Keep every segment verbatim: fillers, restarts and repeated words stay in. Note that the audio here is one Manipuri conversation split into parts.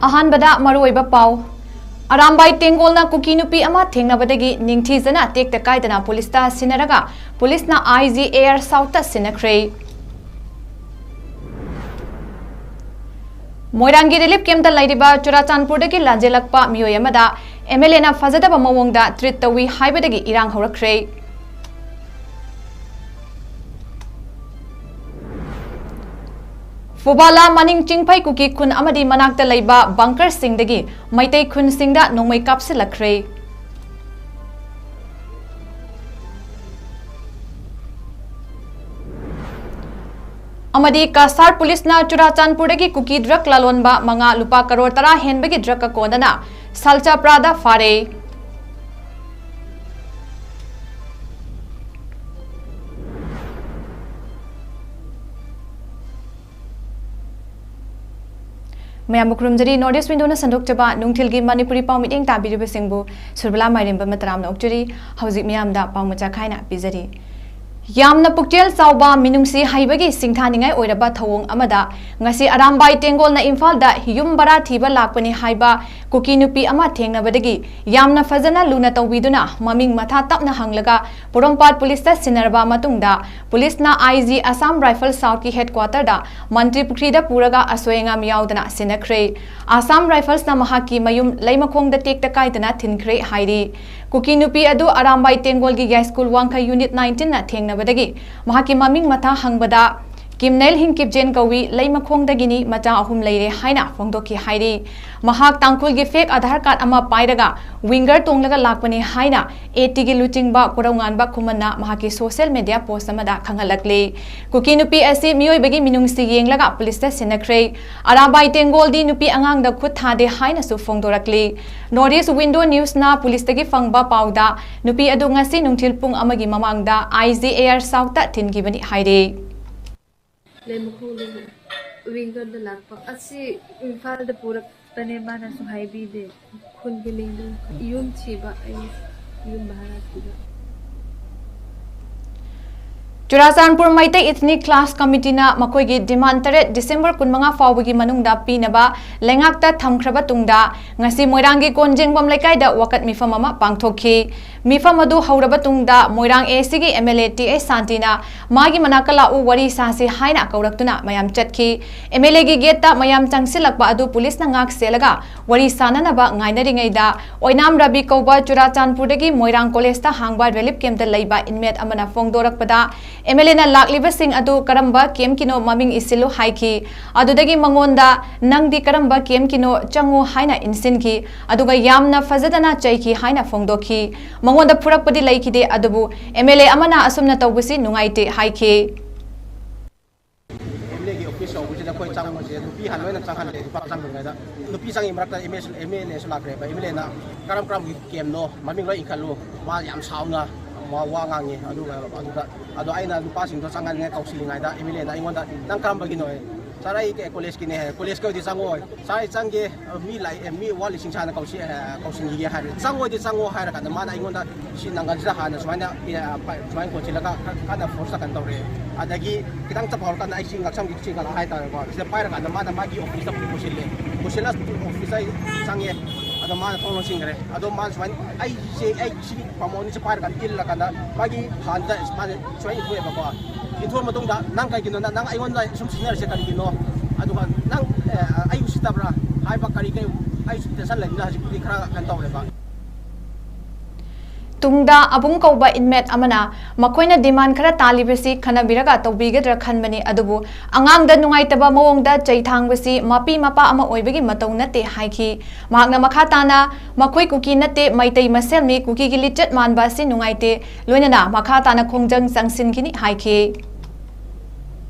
ꯑꯍꯥꯟꯕꯗ ꯃꯔꯨꯑꯣꯏꯕ ꯄꯥꯎ꯫ ꯑꯔꯥꯝꯕꯥꯏ ꯇꯦꯡꯒꯣꯜꯅ ꯀꯨꯀꯤ ꯅꯨꯄꯤ ꯑꯃ ꯊꯦꯡꯅꯕꯗꯒꯤ ꯅꯤꯡꯊꯤꯖꯅ ꯇꯦꯛꯇ ꯀꯥꯏꯗꯅ ꯄꯨꯂꯤꯁꯇ ꯁꯤꯟꯅꯔꯒ ꯄꯨꯂꯤꯁꯅ ꯑꯥꯏ ꯖꯤ ꯑꯦ ꯑꯥꯔ ꯁꯥꯎꯠꯇ ꯁꯤꯟꯅꯈ꯭ꯔꯦ꯫ ꯃꯣꯏꯔꯥꯡꯒꯤ ꯔꯤꯂꯤꯐ ꯀꯦꯝꯞꯇ ꯂꯩꯔꯤꯕ ꯆꯨꯔꯥꯆꯥꯟꯄꯨꯔꯗꯒꯤ ꯂꯥꯟꯖꯦꯜꯂꯛꯄ ꯃꯤꯑꯣꯏ ꯑꯃꯗ ꯑꯦꯝ ꯑꯦꯜ ꯑꯦꯅ ꯐꯖꯗꯕ ꯃꯑꯣꯡꯗ ꯇ꯭ꯔꯤꯠ ꯇꯧꯏ ꯍꯥꯏꯕꯗꯒꯤ ꯏꯔꯥꯡ ꯍꯧꯔꯛꯈ꯭ꯔꯦ꯫ ꯐꯨꯕꯥꯂꯥ ꯃꯅꯤꯡ ꯆꯤꯡꯐꯩ ꯀꯨꯀꯤ ꯈꯨꯟ ꯑꯃꯗꯤ ꯃꯅꯥꯛꯇ ꯂꯩꯕ ꯕꯪꯀꯔꯁꯤꯡꯗꯒꯤ ꯃꯩꯇꯩ ꯈꯨꯟꯁꯤꯡꯗ ꯅꯣꯡꯃꯩ ꯀꯥꯞꯁꯤꯜꯂꯛꯈ꯭ꯔꯦ꯫ ꯑꯃꯗꯤ ꯀꯁꯥꯔ ꯄꯨꯂꯤꯁꯅ ꯆꯨꯔꯥꯆꯥꯟꯄꯨꯔꯗꯒꯤ ꯀꯨꯀꯤ ꯗ꯭ꯔꯒ ꯂꯂꯣꯟꯕ ꯃꯉꯥ ꯂꯨꯄꯥ ꯀꯔꯣꯔ ꯇꯔꯥ ꯍꯦꯟꯕꯒꯤ ꯗ꯭ꯔꯒ ꯀꯣꯟꯗꯅ ꯁꯜꯆꯥꯄ꯭ꯔꯥꯗ ꯐꯥꯔꯦ꯫ ꯃꯌꯥꯝꯕꯨ ꯈꯨꯔꯨꯝꯖꯔꯤ꯫ ꯅꯣꯔꯠ ꯏꯁ ꯋꯤꯟꯗꯣꯅ ꯁꯟꯗꯣꯛꯆꯕ ꯅꯨꯡꯊꯤꯜꯒꯤ ꯃꯅꯤꯄꯨꯔꯤ ꯄꯥꯎ ꯃꯤꯠꯌꯦꯡ ꯇꯥꯕꯤꯔꯤꯕꯁꯤꯡꯕꯨ ꯁꯨꯔꯕꯂꯥ ꯃꯥꯏꯔꯦꯝꯕ ꯃꯇꯔꯥꯝꯅ ꯑꯣꯛꯆꯔꯤ꯫ ꯍꯧꯖꯤꯛ ꯃꯤꯌꯥꯝꯗ ꯄꯥꯎ ꯃꯆꯥ ꯈꯥꯏꯅ ꯄꯤꯖꯔꯤ꯫ ꯌꯥꯝꯅ ꯄꯨꯛꯆꯦꯜ ꯆꯥꯎꯕ, ꯃꯤꯅꯨꯡꯁꯤ ꯍꯩꯕꯒꯤ ꯁꯤꯡꯊꯥꯅꯤꯡꯉꯥꯏ ꯑꯣꯏꯔꯕ ꯊꯧꯑꯣꯡ ꯑꯃꯗ ꯉꯁꯤ ꯑꯔꯥꯝꯕꯥꯏ ꯇꯦꯡꯒꯣꯜꯅ ꯏꯝꯐꯥꯜꯗ ꯌꯨꯝ ꯚꯔꯥ ꯊꯤꯕ ꯂꯥꯛꯄꯅꯤ ꯍꯥꯏꯕ ꯀꯨꯀꯤ ꯅꯨꯄꯤ ꯑꯃ ꯊꯦꯡꯅꯕꯗꯒꯤ ꯌꯥꯝꯅ ꯐꯖꯅ ꯂꯨꯅ ꯇꯧꯕꯤꯗꯨꯅ ꯃꯃꯤꯡ ꯃꯊꯥ ꯇꯞꯅ ꯍꯪꯂꯒ ꯄꯣꯔꯣꯝꯄꯥꯠ ꯄꯨꯂꯤꯁꯇ ꯁꯤꯟꯅꯔꯕ ꯃꯇꯨꯡꯗ ꯄꯨꯂꯤꯁꯅ ꯑꯥꯏ ꯖꯤ ꯑꯁꯥꯝ ꯔꯥꯏꯐꯜ ꯁꯥꯎꯠꯀꯤ ꯍꯦꯗꯀ꯭ꯋꯥꯇꯔꯗ ꯃꯟꯇ꯭ꯔꯤ ꯄꯨꯈ꯭ꯔꯤꯗ ꯄꯨꯔꯒ ꯑꯁꯣꯏ ꯑꯉꯥꯝ ꯌꯥꯎꯗꯅ ꯁꯤꯟꯅꯈ꯭ꯔꯦ꯫ ꯑꯁꯥꯝ ꯔꯥꯏꯐꯜꯁꯅ ꯃꯍꯥꯛꯀꯤ ꯃꯌꯨꯝ ꯂꯩꯃꯈꯣꯡꯗ ꯇꯦꯛꯇ ꯀꯥꯏꯗꯅ ꯊꯤꯟꯈ꯭ꯔꯦ ꯍꯥꯏꯔꯤ꯫ ꯀꯨꯀꯤ ꯅꯨꯄꯤ ꯑꯗꯨ ꯑꯔꯥꯝꯕꯥꯏ ꯇꯦꯡꯒꯣꯜꯒꯤ ꯌꯥꯏꯁ꯭ꯀꯨꯜ ꯋꯥꯡꯈꯩ ꯌꯨꯅꯤꯠ ꯅꯥꯏꯟꯇꯤꯟꯅ ꯊꯦꯡꯅꯕꯗꯒꯤ ꯃꯍꯥꯛꯀꯤ ꯃꯃꯤꯡ ꯃꯊꯥ ꯍꯪꯕꯗ ꯀꯤꯝꯅꯦꯜ ꯍꯤꯡꯀꯤꯞꯖꯦꯟ ꯀꯧꯏ, ꯂꯩꯃꯈꯣꯡꯗꯒꯤꯅꯤ, ꯃꯆꯥ ꯑꯍꯨꯝ ꯂꯩꯔꯦ ꯍꯥꯏꯅ ꯐꯣꯡꯗꯣꯛꯈꯤ ꯍꯥꯏꯔꯤ꯫ ꯃꯍꯥꯛ ꯇꯥꯡꯈꯨꯜꯒꯤ ꯐꯦꯛ ꯑꯙꯥꯔ ꯀꯥꯔꯗ ꯑꯃ ꯄꯥꯏꯔꯒ ꯋꯤꯡꯒꯔ ꯇꯣꯡꯂꯒ ꯂꯥꯛꯄꯅꯤ ꯍꯥꯏꯅ ꯑꯦ ꯇꯤꯒꯤ ꯂꯨꯆꯤꯡꯕ ꯀꯣꯔꯧꯉꯥꯟꯕ ꯈꯨꯃꯟꯅ ꯃꯍꯥꯛꯀꯤ ꯁꯣꯁꯤꯌꯦꯜ ꯃꯤꯗꯤꯌꯥ ꯄꯣꯁ ꯑꯃꯗ ꯈꯪꯍꯜꯂꯛꯂꯤ꯫ ꯀꯨꯀꯤ ꯅꯨꯄꯤ ꯑꯁꯤ ꯃꯤꯑꯣꯏꯕꯒꯤ ꯃꯤꯅꯨꯡꯁꯤ ꯌꯦꯡꯂꯒ ꯄꯨꯂꯤꯁꯇ ꯁꯤꯟꯅꯈ꯭ꯔꯦ꯫ ꯑꯔꯥꯝꯕꯥꯏ ꯇꯦꯡꯒꯣꯜꯗꯤ ꯅꯨꯄꯤ ꯑꯉꯥꯡꯗ ꯈꯨꯠ ꯊꯥꯗꯦ ꯍꯥꯏꯅꯁꯨ ꯐꯣꯡꯗꯣꯔꯛꯂꯤ꯫ ꯅꯣꯔꯠ ꯏꯁ ꯋꯤꯟꯗꯣ ꯅ꯭ꯌꯨꯁꯅ ꯄꯨꯂꯤꯁꯇꯒꯤ ꯐꯪꯕ ꯄꯥꯎꯗ ꯅꯨꯄꯤ ꯑꯗꯨ ꯉꯁꯤ ꯅꯨꯡꯊꯤꯜ ꯄꯨꯡ ꯑꯃꯒꯤ ꯃꯃꯥꯡꯗ ꯑꯥꯏ ꯖꯤ ꯑꯦ ꯑꯥꯔ ꯁꯥꯎꯠꯇ ꯊꯤꯟꯈꯤꯕꯅꯤ ꯍꯥꯏꯔꯤ꯫ ꯂꯩꯃꯈꯣꯡꯗꯒꯤ ꯋꯤꯡꯒꯔꯗ ꯂꯥꯛꯄ꯫ ꯑꯁꯤ ꯏꯝꯐꯥꯜꯗ ꯄꯨꯔꯛꯄꯅꯦ, ꯃꯥꯅꯁꯨ ꯍꯥꯏꯕꯤꯗꯦ꯫ ꯈꯨꯟꯒꯤ ꯃꯤꯡꯗꯨ ꯌꯨꯝ ꯊꯤꯕ, ꯑꯩ ꯌꯨꯝ ꯚꯔꯥ ꯊꯤꯕ꯫ ꯆꯨꯔꯥꯆꯥꯟꯄꯨꯔ ꯃꯩꯇꯩ Ethnic Class Committeeꯅ ꯃꯈꯣꯏꯒꯤ demand ꯇꯔꯦꯠ December ꯀꯨꯟꯃꯉꯥ ꯐꯥꯎꯕꯒꯤ ꯃꯅꯨꯡꯗ ꯄꯤꯅꯕ ꯂꯩꯉꯥꯛꯇ ꯊꯝꯈ꯭ꯔꯕ ꯇꯨꯡꯗ, ꯉꯁꯤ ꯃꯣꯏꯔꯥꯡꯒꯤ ꯀꯣꯟꯖꯦꯡꯕꯝ ꯂꯩꯀꯥꯏꯗ ꯋꯥꯀꯠ ꯃꯤꯐꯝ ꯑꯃ ꯄꯥꯡꯊꯣꯛꯈꯤ꯫ ꯃꯤꯐꯝ ꯑꯗꯨ ꯍꯧꯔꯕ ꯇꯨꯡꯗ ꯃꯣꯏꯔꯥꯡ ACꯒꯤ MLA ꯇꯤ ꯑꯩꯆ ꯁꯥꯟꯇꯤꯅ ꯃꯥꯒꯤ ꯃꯅꯥꯛꯇ ꯂꯥꯛꯎ, ꯋꯥꯔꯤ ꯁꯥꯁꯤ ꯍꯥꯏꯅ ꯀꯧꯔꯛꯇꯨꯅ ꯃꯌꯥꯝ ꯆꯠꯈꯤ꯫ MLAꯒꯤ gateꯇ ꯃꯌꯥꯝ ꯆꯪꯁꯤꯜꯂꯛꯄ ꯑꯗꯨ ꯄꯨꯂꯤꯁꯅ ꯉꯥꯛ ꯁꯦꯜꯂꯒ ꯋꯥꯔꯤ ꯁꯥꯅꯅꯕ ꯉꯥꯏꯅꯔꯤꯉꯩꯗ, ꯑꯣꯏꯅꯥꯝ ꯔꯕꯤ ꯀꯧꯕ ꯆꯨꯔꯥꯆꯥꯟꯄꯨꯔꯗꯒꯤ ꯃꯣꯏꯔꯥꯡ collegeꯇ ꯍꯥꯡꯕ relief campꯇ ꯂꯩꯕ inmate ꯑꯃꯅ ꯐꯣꯡꯗꯣꯔꯛꯄꯗ, MLAꯅ ꯂꯥꯛꯂꯤꯕꯁꯤꯡ ꯑꯗꯨ ꯀꯔꯝꯕ campꯀꯤꯅꯣ ꯃꯃꯤꯡ ꯏꯁꯤꯜꯂꯨ ꯍꯥꯏꯈꯤ꯫ ꯑꯗꯨꯗꯒꯤ ꯃꯉꯣꯟꯗ "ꯅꯪꯗꯤ ꯀꯔꯝꯕ campꯀꯤꯅꯣ? ꯆꯪꯉꯨ" ꯍꯥꯏꯅ ꯏꯟꯁꯤꯟꯈꯤ꯫ ꯑꯗꯨꯒ ꯌꯥꯝꯅ ꯐꯖꯗꯅ ꯆꯩꯈꯤ ꯍꯥꯏꯅ ꯐꯣꯡꯗꯣꯛꯈꯤ꯫ ꯃꯉꯣꯟꯗ ꯐꯨꯔꯛꯄꯗꯤ ꯂꯩꯈꯤꯗꯦ, ꯑꯗꯨꯕꯨ MLA ꯑꯃꯅ ꯑꯁꯨꯝꯅ ꯇꯧꯕꯁꯤ ꯅꯨꯡꯉꯥꯏꯇꯦ ꯍꯥꯏꯈꯤ꯫ MLAꯒꯤ office ꯌꯧꯕꯁꯤꯗ ꯑꯩꯈꯣꯏ ꯆꯪꯕꯁꯦ ꯅꯨꯄꯤ ꯍꯥꯟꯅ ꯂꯣꯏꯅ ꯆꯪꯍꯜꯂꯦ꯫ ꯅꯨꯄꯥ ꯆꯪꯗ꯭ꯔꯤꯉꯩꯗ ꯅꯨꯄꯤ ꯆꯪꯉꯤ ꯃꯔꯛꯇ MLAꯁꯨ ꯂꯥꯛꯈ꯭ꯔꯦꯕ꯫ MLAꯅ "ꯀꯔꯝ ꯀꯔꯝꯕ campꯅꯣ? ꯃꯃꯤꯡ ꯂꯣꯏ ꯏꯟꯈꯠꯂꯨ", ꯃꯥ ꯌꯥꯝ ꯁꯥꯎꯅ ꯋꯥ, ꯋꯥ ꯉꯥꯡꯉꯤ꯫ ꯑꯗꯨꯒ ꯑꯗꯨꯗ, ꯑꯗꯣ ꯑꯩꯅ ꯅꯨꯄꯥꯁꯤꯡꯗꯣ ꯆꯪꯍꯟꯅꯤꯡꯉꯥꯏ ꯀꯧꯁꯤꯜꯂꯤꯉꯩꯗ MLAꯅ ꯑꯩꯉꯣꯟꯗ "ꯅꯪ ꯀꯔꯝꯕꯒꯤꯅꯣ?" "Sir, ꯑꯩ collegeꯀꯤꯅꯦ", "Collegeꯀ ꯑꯣꯏꯗꯤ ꯆꯪꯉꯣꯏ", "Sir, ꯑꯩ ꯆꯪꯒꯦ, ꯃꯤ ꯂꯥꯛꯑꯦ, ꯃꯤ ꯋꯥꯠꯂꯤ, ꯁꯤꯡꯁꯥꯅ ꯀꯧꯁꯤ-, ꯑ, ꯀꯧꯁꯤꯟꯈꯤꯒꯦ" ꯍꯥꯏꯔꯦ꯫ "ꯆꯪꯉꯣꯏꯗꯤ ꯆꯪꯉꯣ" ꯍꯥꯏꯔ ꯀꯥꯟꯗ ꯃꯥꯅ ꯑꯩꯉꯣꯟꯗ ꯁꯤ ꯅꯪꯒꯜꯁꯤꯗ ꯍꯥꯟꯅ ꯁꯨꯃꯥꯏꯅ, ꯑ, ꯄ-, ꯁꯨꯃꯥꯏꯅ ꯀꯣꯟꯁꯤꯜꯂꯒ ꯀ-, ꯀꯟꯅ force ꯀꯟꯅ ꯇꯧꯔꯛꯑꯦ꯫ ꯑꯗꯒꯤ ꯈꯤꯇꯪ ꯆꯠꯄ ꯍꯧꯔꯀꯥꯟꯗ ꯑꯩꯁꯤ ꯉꯛꯁꯝꯒꯤ ꯆꯤꯡꯈꯠꯂ ꯍꯥꯏꯇꯥꯔꯦꯀꯣ, ꯁꯤꯗ ꯄꯥꯏꯔꯀꯥꯟꯗ ꯃꯥꯅ ꯃꯥꯒꯤ officeꯇ ꯄꯨꯁꯤꯜꯂꯦ꯫ ꯄꯨꯁꯤꯜꯂ officeꯇ ꯑꯩ ꯆꯪꯉꯦ꯫ ꯑꯗꯣ ꯃꯥꯅ ꯊꯣꯡ ꯂꯣꯟꯁꯤꯟꯈ꯭ꯔꯦ꯫ ꯑꯗꯣ ꯃꯥꯅ ꯁꯨꯃꯥꯏꯅ ꯑꯩꯁꯦ, ꯑꯩ ꯁꯤꯒꯤ ꯄꯥꯃꯣ ꯑꯅꯤꯁꯦ ꯄꯥꯏꯔꯀꯥꯟꯗ ꯏꯜꯂꯀꯥꯟꯗ ꯃꯥꯒꯤ ꯍꯥꯟꯗ ꯃꯥꯁꯦ ꯁꯨꯃꯥꯏꯅ ꯏꯟꯊꯣꯛꯑꯦꯕꯀꯣ꯫ ꯏꯟꯊꯣꯛꯑ ꯃꯇꯨꯡꯗ, "ꯅꯪ ꯀꯩꯒꯤꯅꯣ? ꯅꯪ, ꯅꯪ ꯑꯩꯉꯣꯟꯗ ꯁꯨꯝ ꯁꯤꯟꯅꯔꯤꯁꯦ ꯀꯔꯤꯒꯤꯅꯣ? ꯑꯗꯨꯒ ꯅꯪ, ꯑꯦ, ꯑꯩ ꯎꯁꯤꯠꯇꯕ꯭ꯔꯥ?" ꯍꯥꯏꯕ ꯀꯔꯤ ꯀꯔꯤ ꯑꯩ ꯁꯨꯝ tension ꯂꯩꯕꯅꯤꯅ ꯍꯧꯖꯤꯛꯄꯨꯗꯤ ꯈꯔ ꯀꯩꯅꯣ ꯇꯧꯔꯦꯕ꯫ ꯇꯨꯡꯗ ꯑꯕꯨꯡ ꯀꯧꯕ inmate ꯑꯃꯅ ꯃꯈꯣꯏꯅ demand ꯈꯔ ꯇꯥꯜꯂꯤꯕꯁꯤ ꯈꯟꯅꯕꯤꯔꯒ ꯇꯧꯕꯤꯒꯗ꯭ꯔꯥ ꯈꯟꯕꯅꯤ, ꯑꯗꯨꯕꯨ ꯑꯉꯥꯡꯗ ꯅꯨꯡꯉꯥꯏꯇꯕ ꯃꯑꯣꯡꯗ ꯆꯩ ꯊꯥꯡꯕꯁꯤ ꯃꯄꯤ ꯃꯄꯥ ꯑꯃ ꯑꯣꯏꯕꯒꯤ ꯃꯇꯧ ꯅꯠꯇꯦ ꯍꯥꯏꯈꯤ꯫ ꯃꯍꯥꯛꯅ ꯃꯈꯥ ꯇꯥꯅ, "ꯃꯈꯣꯏ ꯀꯨꯀꯤ ꯅꯠꯇꯦ, ꯃꯩꯇꯩ ꯃꯁꯦꯜꯅꯤ, ꯀꯨꯀꯤꯒꯤ ꯂꯤꯆꯠ ꯃꯥꯟꯕ ꯑꯁꯤ ꯅꯨꯡꯉꯥꯏꯇꯦ", ꯂꯣꯏꯅꯅ ꯃꯈꯥ ꯇꯥꯅ ꯈꯣꯡꯖꯪ ꯆꯪꯁꯤꯟꯈꯤꯅꯤ ꯍꯥꯏꯈꯤ꯫